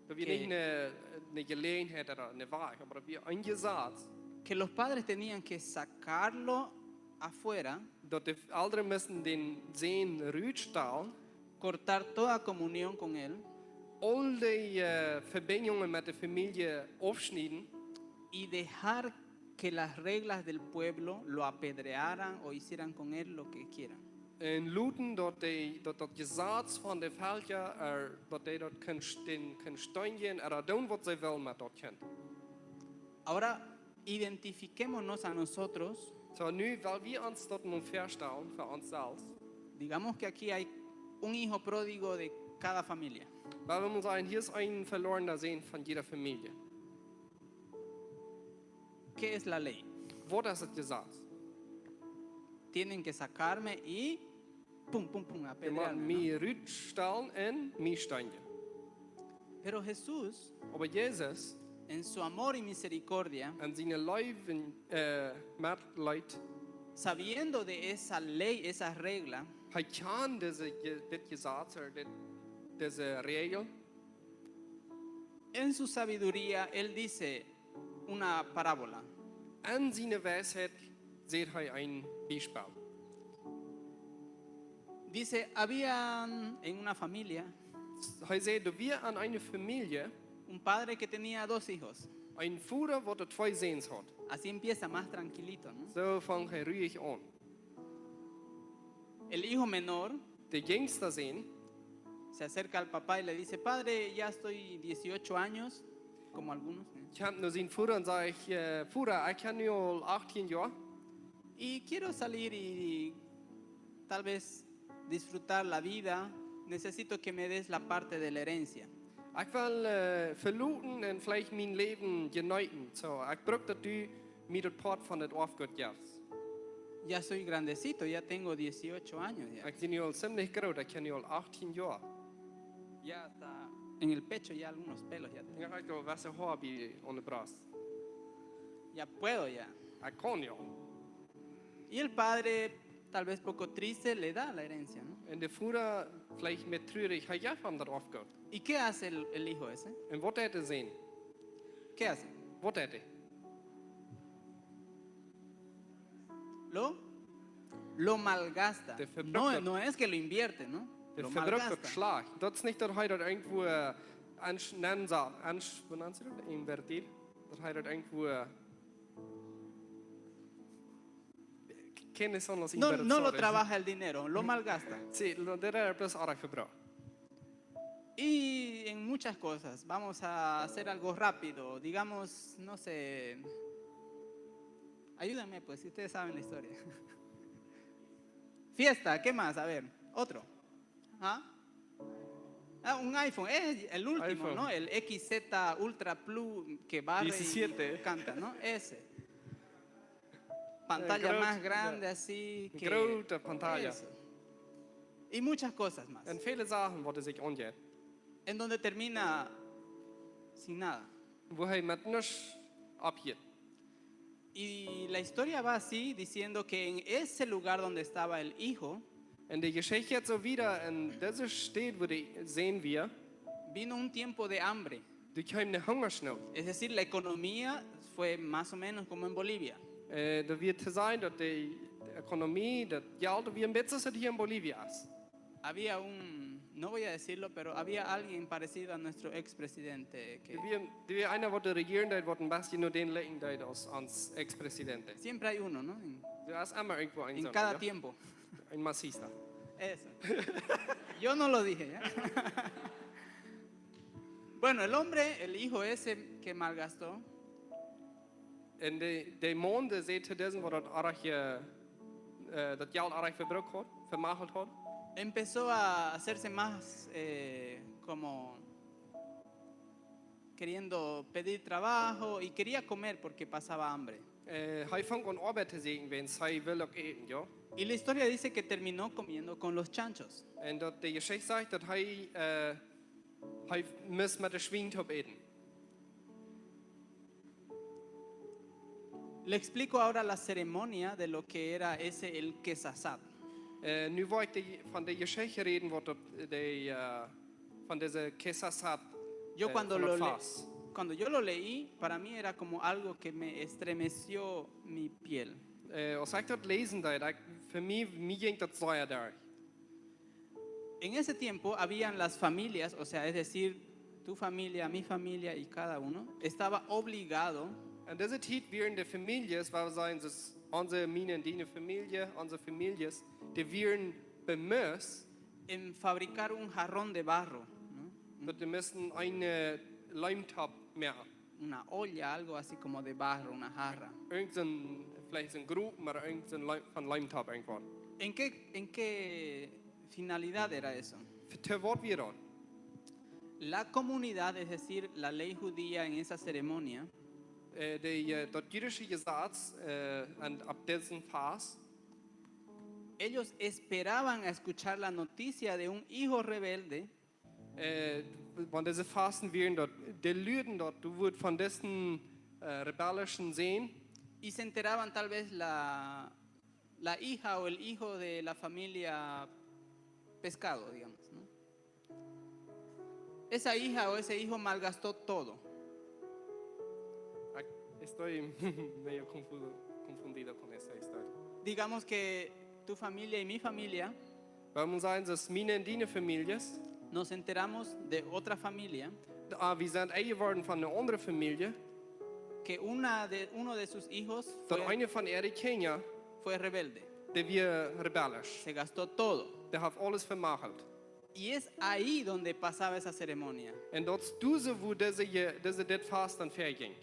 Daut wia Que nich eene, eene Jeläajenheit ooda eene Wajch, oba daut wia een Jesaz. Que los padres tenían que sacarlo afuera, Daut de Elren musten dän Sän rutstalen. Cortar toda comunión con él. Aul de, äh, Vebinjungen met de Famielje aufschnieden. Y dejar que las reglas del pueblo lo apedrearan o hicieran con él lo que quieran. Un loten daut de, daut, daut Jesaz von de Velkja, äh, daut dee daut kunnen st-, kunnen steenjen, ooda doonen waut see wellen met daut Kjint. Ahora identifiquémonos a nosotros. Soo, nu well wie ons daut mol väastalen fa ons selfst. Digamos que aquí hay un hijo pródigo de cada familia. Well wie mol sajen, hia es een veloarna Sän von jiede Famielje. ¿Qué es la ley? Waut es daut Jesaz? Tienen que sacarme y pum, pum, pum, apedrearme, ¿no? Dee motten mie rutstalen un mie steenjen. Pero Jesús, Oba Jesus, en su amor y misericordia, en siene Leew un, äh, Metleet, sabiendo de esa ley, esa regla, hee kjand dise Je-, dit Jesaz ooda dit, dise Räajel. En su sabiduría, él dice una parábola. En siene Weisheit sajcht hee een Biespel. Dice, había en una familia Hee sajcht, doa wia en eene Famielje un padre que tenía dos hijos. Een Voda, waut twee Säns haud. Así empieza más tranquilito, ¿no? Soo funk hee ruich aun. El hijo menor De jinjsta Sän se acerca al papá y le dice, "Padre, ya estoy dieciocho años", como algunos, ¿eh? Kjemt no sienen Voda un sajcht, äh, "Voda, ekj hab nu aul achtieen Joa. Y quiero salir y tal vez disfrutar la vida. Necesito que me des la parte de la herencia." Ekj well, äh, veloten un veleicht mien Läwen jeneeten. Soo, ekj bruck daut du mie daut Poat von daut Oafgoot jefst. Ya soy grandecito, ya tengo dieciocho años ya. Ekj sie nu aul zimlich groot, ekj hab nu aul achtieen Joa. Ya hasta en el pecho ya algunos pelos ya tengo. Jo, ekj hab waut Hoa bie aun de Brost. Ya puedo ya. Ekj kaun nu. Y el padre, tal vez poco triste, le da la herencia, ¿no? Un de Voda, veleicht met truarich, hee jeft am daut Oafgoot. ¿Y qué hace el, el hijo ese? Un waut deit de Sän? ¿Qué hace? Waut deit hee? Lo, lo malgasta. Dee vebrukt daut. No, no es que lo invierte, ¿no? Dee vebrukt daut schlajcht. Lo malgasta. Daut es nich daut hee daut irjentwua, äh, ansch-, nenn sa-, ansch-, woo nant see daut? Invertir. Daut hee daut irjentwua, äh, ¿Quiénes son los inversores? No, no lo trabaja el dinero, lo malgasta. Sí, lo de él es ahora quebró. Y en muchas cosas, vamos a hacer algo rápido, digamos, no sé, ayúdenme pues, si ustedes saben la historia. Fiesta, ¿qué más? A ver, otro. ¿Ah? Ah, un iPhone, es el último, iPhone. ¿No? El X Z Ultra Plus que barre y diecisiete. Canta, ¿no? Ese. Pantalla más grande, así que grote pantalla. Eso. Y muchas cosas más. En väle Sachen, waut hee sikj aunjeit. En donde termina sin nada. Wua hee met nuscht aufhieet. Y la historia va así, diciendo que en ese lugar donde estaba el hijo, En de Jeschicht jeit soo wieda, en dise Städ, wua de Sän wia, vino un tiempo de hambre. Doa kjeem de Hungasnoot. Es decir, la economía fue más o menos como en Bolivia. Äh, daut wia to seenen, daut de Ekonomie, daut Jelt, wia een bät soo aus hia en Bolivia es. Había un, no voy a decirlo, pero había alguien parecido a nuestro expresidente, que Doa wia, doa wia eena, waut de Rejierunk deed, waut een bät no dän likjen deed aus ons Ex-President. Siempre hay uno, ¿no? En, Doa es emma irjentwua een en soo, cada jo? Tiempo. Een Massista. Eso. Yo no lo dije, ¿ya? Bueno, el hombre, el hijo ese que malgastó, En de, de Maun, dee säd to disen, waut daut oaj, äh, daut Jelt oaj vebrukt haud, vemagelt haud, empezó a hacerse más eh, como queriendo pedir trabajo y quería comer porque pasaba hambre. Äh, hee funk aun Oabeit to sieekjen, wiels hee wull uk äten, jo. Y la historia dice que terminó comiendo con los chanchos. En daut de Jeschicht sajcht, daut hee, äh, hee must met de Schwien toop äten. Le explico ahora la ceremonia de lo que era ese el Kesasat. Äh, nu well ekj de, von de Jeschicht räden, waut daut, de, äh, von dise Kesasat, Yo äh, cuando von lo, daut le- Fast. Cuando yo lo leí, para mí era como algo que me estremeció mi piel. Äh, aus ekj daut läsen deed, ekj, fa mie, mie jinkj daut sea derch. En ese tiempo habían las familias, o sea, es decir, tu familia, mi familia y cada uno, estaba obligado En dise Tiet wieren de Famieljes, wua wie sajen, daut onse, miene un diene Famielje, onse Famieljes, dee wieren bemust, en fabricar un jarrón de barro, ¿no? daut dee musten een, äh, Leemtopp moaken. Una olla, algo así como de barro, una jarra. Irjent soon, veleicht soon Gropen, oba irjent soon Leem-, von Leemtopp irjentwaut. ¿En qué, en qué finalidad era eso? Fa, to waut wia daut? La comunidad, es decir, la ley judía en esa ceremonia, Äh, de, äh, daut jüdische Jesaz, äh, en, opp disen Fast, ellos esperaban a escuchar la noticia de un hijo rebelde äh, wan dise Fasten wieren, daut, dee luaden daut, du wurdst von disen, äh, rebellischen Sän, y se enteraban tal vez la, la hija o el hijo de la familia Pescado, digamos, ¿no? Esa hija o ese hijo malgastó todo. Ekj, estoy medio confuso, confundido con esa historia. Digamos que tu familia y mi familia Wie motten sajen, daut miene un diene Famieljes, nos enteramos de otra familia ah, wie sent enjeworden von eene aundre Famielje, que una de, uno de sus hijos daut fue, eena von äare Kjinja, fue rebelde. dee wia rebellisch. Se gastó todo. Dee haft aules vemagelt. Y es ahí donde pasaba esa ceremonia. En daut es doa, wua dise, Je- dise, dit Fast dan väajinkj.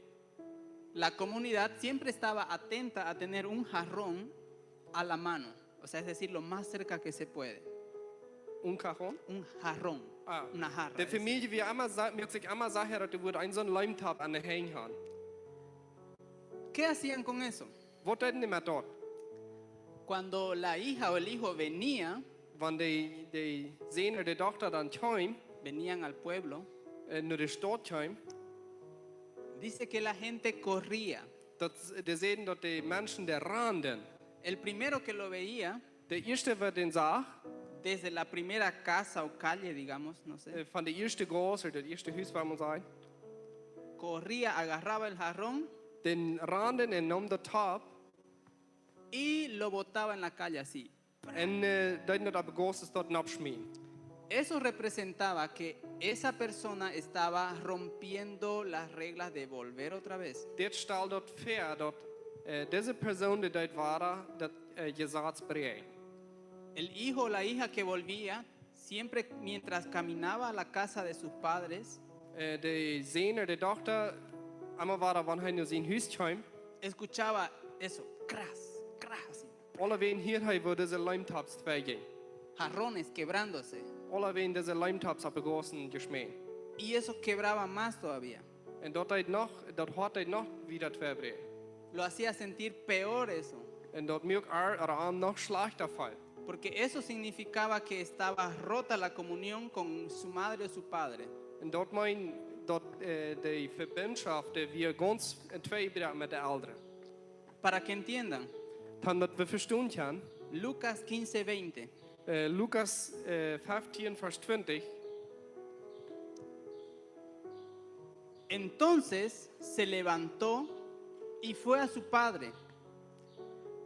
La comunidad siempre estaba atenta a tener un jarrón a la mano, o sea, es decir, lo más cerca que se puede. Un Cajón? Un jarrón, Ah, una jarra. de Es decir, Famielje wia emma, sa- muak sikj emma secha, daut dee wudden een soon Leemtopp aun de Henj haben. ¿qué hacían con eso? Waut deeden dee met daut? Cuando la hija o el hijo venía, Wan de, de Sän ooda de Dochta dan kjeem, venían al pueblo, äh, no de Staut kjeem, dice que la gente corría. daut, dee säden, daut de Menschen dee randen. El primero que lo veía De ieeschte, waut dän sach, desde la primera casa o calle, digamos, no sé, äh, von de ieeschte Gauss ooda daut ieeschte Hus, wua wie sajen, corría, agarraba el jarrón dän randen un neem daut Topp y lo botaba en la calle así. un, äh, deed daut opp de Gauss doa noppschmieten. Eso representaba que esa persona estaba rompiendo las reglas de volver otra vez. Dit stald daut väa, daut, äh, dise Persoon, dee deed wada daut, äh, Jesaz bräakjen. El hijo o la hija que volvía, siempre mientras caminaba a la casa de sus padres, Äh, de Sän ooda de Dochta, emma wada, wan hee no sien Hus kjeem, escuchaba eso, cras, cras, así. aulawäajen hieed hee, woo dise Leemtopps tweijinjen. Jarrones quebrándose. Aulawäajen dise Leemtopps opp de Gauss jeschmäten. Y eso quebraba más todavía. Un daut deed noch, daut haud hee noch wieda tweibräakjen. Lo hacía sentir peor eso. Un daut muak ar, ar am noch schlajchta feelen. Porque eso significaba que estaba rota la comunión con su madre o su padre. Un daut meent daut, äh, de Verbindschoft, dee wia gaunz enn twee jebroaken met de Elren. Para que entiendan, Daut wie vestonen kjennen. Lucas quince veinte. Äh, Lukas äh, fefteen, Varsch twintich. Entonces se levantó y fue a su padre.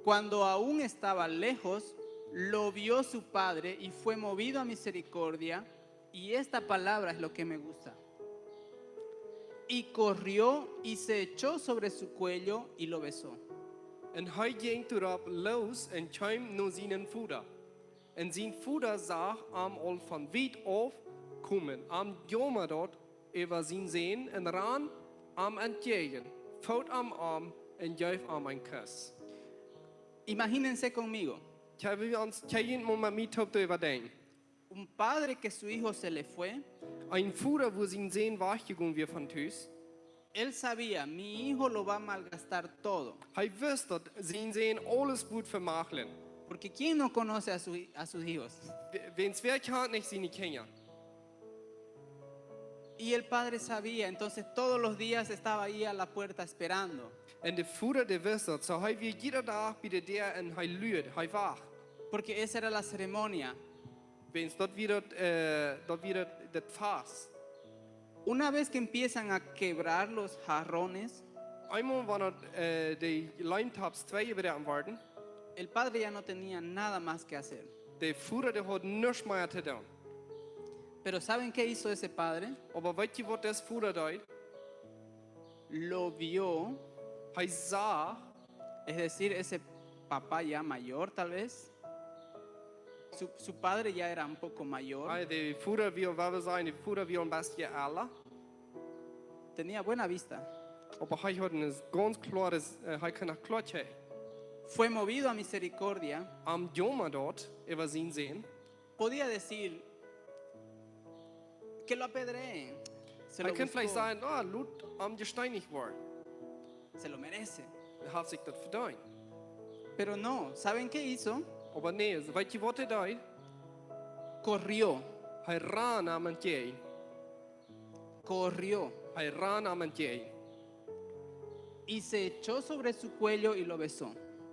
Cuando aún estaba lejos, lo vio su padre y fue movido a misericordia. Y esta palabra es lo que me gusta. Y corrió y se echó sobre su cuello y lo besó. Un hee jinkj doaropp loos un kjeem no sienen Voda. Un sien Voda sach am aul von wiet auf komen. Am jaumad daut äwa sienen Sän un rand am entjäajen, foot am aun un jeef am een Kuss. Imagínense conmigo. Kjenn wie ons, kjenn jie mol met mie toop doaräwa denkjen? Un padre que su hijo se le fue, Een Voda, wua sien Sän wajchjegonen wia von Tus. Él sabía, mi hijo lo va a malgastar todo. Hee wist, daut sien Sän aules wudd vemaglen. Porque ¿quién no conoce a, su- a sus hijos? W- Wäa, wäa kjant nich siene Kjinja? Y el padre sabía, entonces todos los días estaba ahí a la puerta esperando. Un de Voda, dee wist daut. Soo, hee wia jieda Dach bie de Däa un hee luad, hee wacht. Porque esa era la ceremonia. Wäajens daut wia daut, äh, daut wia daut, daut Fast. Una vez que empiezan a quebrar los jarrones, Eemol, wan daut, äh, de Leemtops twee jebroaken worden, el padre ya no tenía nada más que hacer. de Voda, dee haud nuscht mea to doonen. Pero ¿saben qué hizo ese padre? Oba weet jie, waut dis Voda deed? Lo vio, Hee sach, es decir, ese papá ya mayor tal vez. Su, su padre ya era un poco mayor. hee, de Voda wia, woo wie sajen, de Voda wia een bät ella. Tenía buena vista. Oba hee haud een gaunz kloaret, äh, hee kunn noch kloa kjikjen. Fue movido a misericordia. Am jaumad daut äwa sienen Sän. Podía decir que lo apedreen. Se lo Hee kunn veleicht buscó. Sajen, ah, lot am jesteinicht woaren. Se lo merece. Hee haft sikj daut vedeent. Pero no, ¿saben qué hizo? Oba nä, weet jie, waut hee deed? Corrió, Hee rand am entjäajen. corrió Hee rand am entjäajen. y se echó sobre su cuello y lo besó.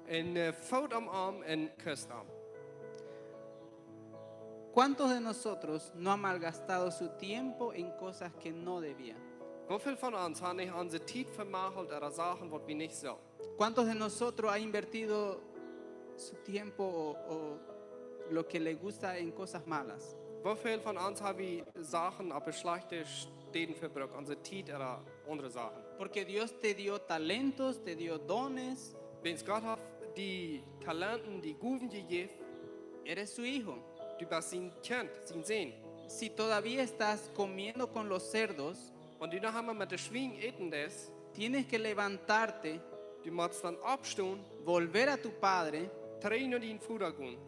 Un äh, foot am aun un kust am. ¿Cuántos de nosotros no ha malgastado su tiempo en cosas que no debía? Woo väl von ons haben nich onse Tiet vemagelt ooda Sachen, waut wie nich sullen? ¿Cuántos de nosotros ha invertido su tiempo o, o lo que le gusta en cosas malas? Woo väl von ons haben wie Sachen opp schlajchte Städen vebrukt, onse Tiet ooda aundre Sachen? Porque Dios te dio talentos, te dio dones. Wäajens Gott haft die Talenten, die Gowen jejäft, Eres su hijo. du best sien Kjint, sien Sän. Si todavía estás comiendo con los cerdos, Wan du noch emma met de Schwien äten deist, tienes que levantarte, du motst dan oppstonen, volver a tu padre, trigj no dienen Voda gonen.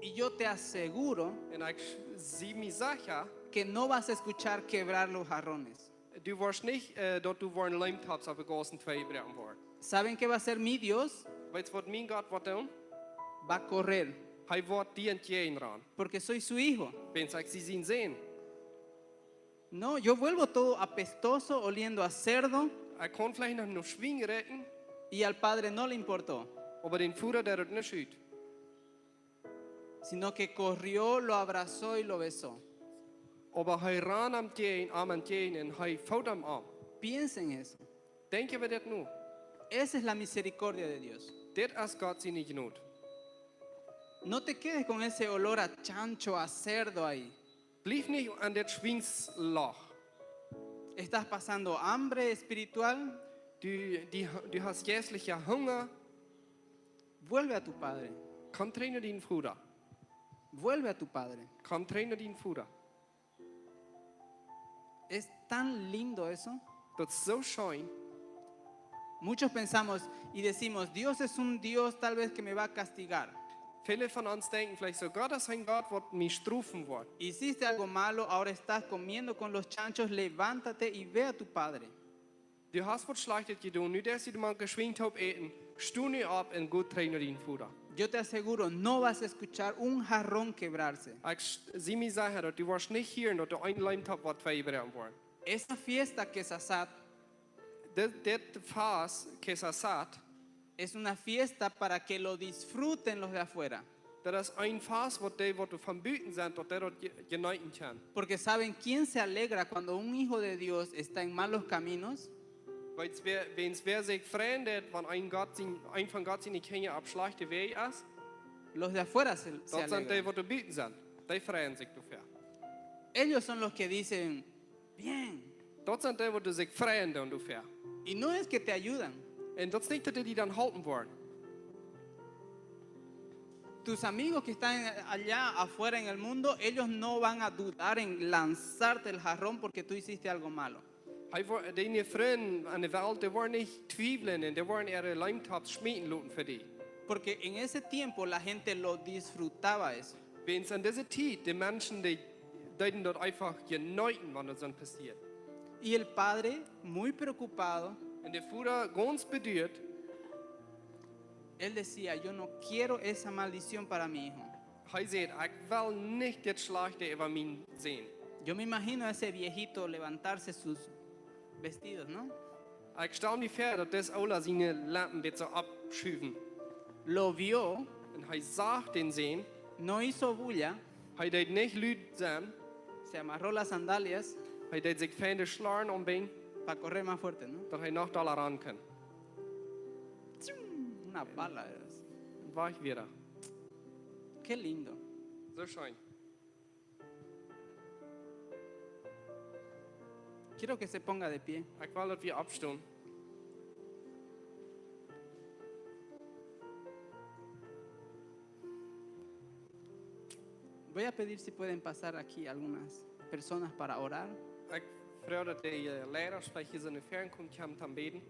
Y yo te aseguro Un ekj sie mie secha, que no vas a escuchar quebrar los jarrones. du woascht nich, äh, daut du woaren Leemtops opp de Gaussen twee jebroaken woaren. ¿Saben qué va a hacer mi Dios? Weetst, waut mien Gott woat doonen? Va a correr, Hee woat die entjäajen rannen. Porque soy su hijo. Wäajens ekj sie sien Sän. No, yo vuelvo todo apestoso, oliendo a cerdo, Ekj kunn veleicht noch no Schwien rikjen, y al padre no le importó, oba dän Voda deed daut nich ut. Sino que corrió, lo abrazó y lo besó. Oba hee rand am entjäajen, am entjäajen un hee foot am aun. Piensa en eso. Denkj äwa dit no. Esa es la misericordia de Dios. Dit es Gott siene Jnod. No te quedes con ese olor a chancho, a cerdo ahí. Bliew nich aun dit Schwiensloch. Estás pasando hambre espiritual. Du, du, du hast jeistlichen Hunger. Vuelve a tu padre. Komm trigj no dienen Voda. Vuelve a tu padre. Komm trigj no dienen Voda. Es tan lindo eso. Daut es soo scheen. Muchos pensamos y decimos, Dios es un Dios tal vez que me va a castigar. Väle von ons denkjen veleicht soo, Gott es een Gott, waut mie strofen woat. Hiciste algo malo, ahora estás comiendo con los chanchos, levántate y ve a tu padre. Du hast waut Schlajchtet jedonen, nu deist du mank de Schwien toop äten, sto nu opp un go trigj no dienen Voda. Yo te aseguro, no vas a escuchar un jarrón quebrarse. Ekj s-, sie mie secha, daut du woascht nich hieren, daut doa een Leemtop woat twee jebroaken woaren. Esa fiesta Kesasat Dit, dit Fast, Kesasat, Es una fiesta para que lo disfruten los de afuera. Daut es een Fast, waut dee, waut doa von buten sent, daut dee daut je- jeneeten kjennen. Porque saben quién se alegra cuando un hijo de Dios está en malos caminos. Wiels wäa, wäa sikj freien deit, wan een, Gott sien, een von Gott siene Kjinja opp schlajchte Wäaj es, Los de afuera se, se daut sent dee, alegran. Waut doa buten sent. Dee freien sikj doafäa. Ellos son los que dicen, bien. Daut sent dee, waut sikj freien doonen doafäa. Y no es que te ayudan. Un daut es nich, daut dee die dan halpen woaren. Tus amigos que están allá afuera en el mundo, ellos no van a dudar en lanzarte el jarrón porque tú hiciste algo malo. Hee woat, diene Frind aun de Welt, dee woaren nich twiewlen un dee woaren äare Leemtops schmieten loten fa die. Porque en ese tiempo la gente lo disfrutaba eso. Wiels en dise Tiet, de Menschen, dee deeden daut eefach jeneeten, wan daut soo passieet. Y el padre, muy preocupado, Un de Voda, gaunz beduat, él decía, yo no quiero esa maldición para mi hijo. Hee säd: "Ekj well nich dit Schlajchte äwa mienen Sän." Yo me imagino a ese viejito levantarse sus vestidos, ¿no? Ekj stal mie väa, daut dis Oola siene Lampen dit soo oppschuwen. Lo vio, Un hee sach dän Sän, no hizo bulla, hee deed nich lud sennen, se amarró las sandalias hee deed sikj feine Schlorren aunbinden, para correr más fuerte, ¿no? daut hee noch dolla rannen kunn. Una pala era eso. Un wajch wia hee. Qué lindo. Soo scheen. Quiero que se ponga de pie. Ekj well, daut wie oppstonen. Voy a pedir si pueden pasar aquí algunas personas para orar. Ekj froag, daut de, eh, Leida veleicht hia soo no väaren komen kjennen toom bäden.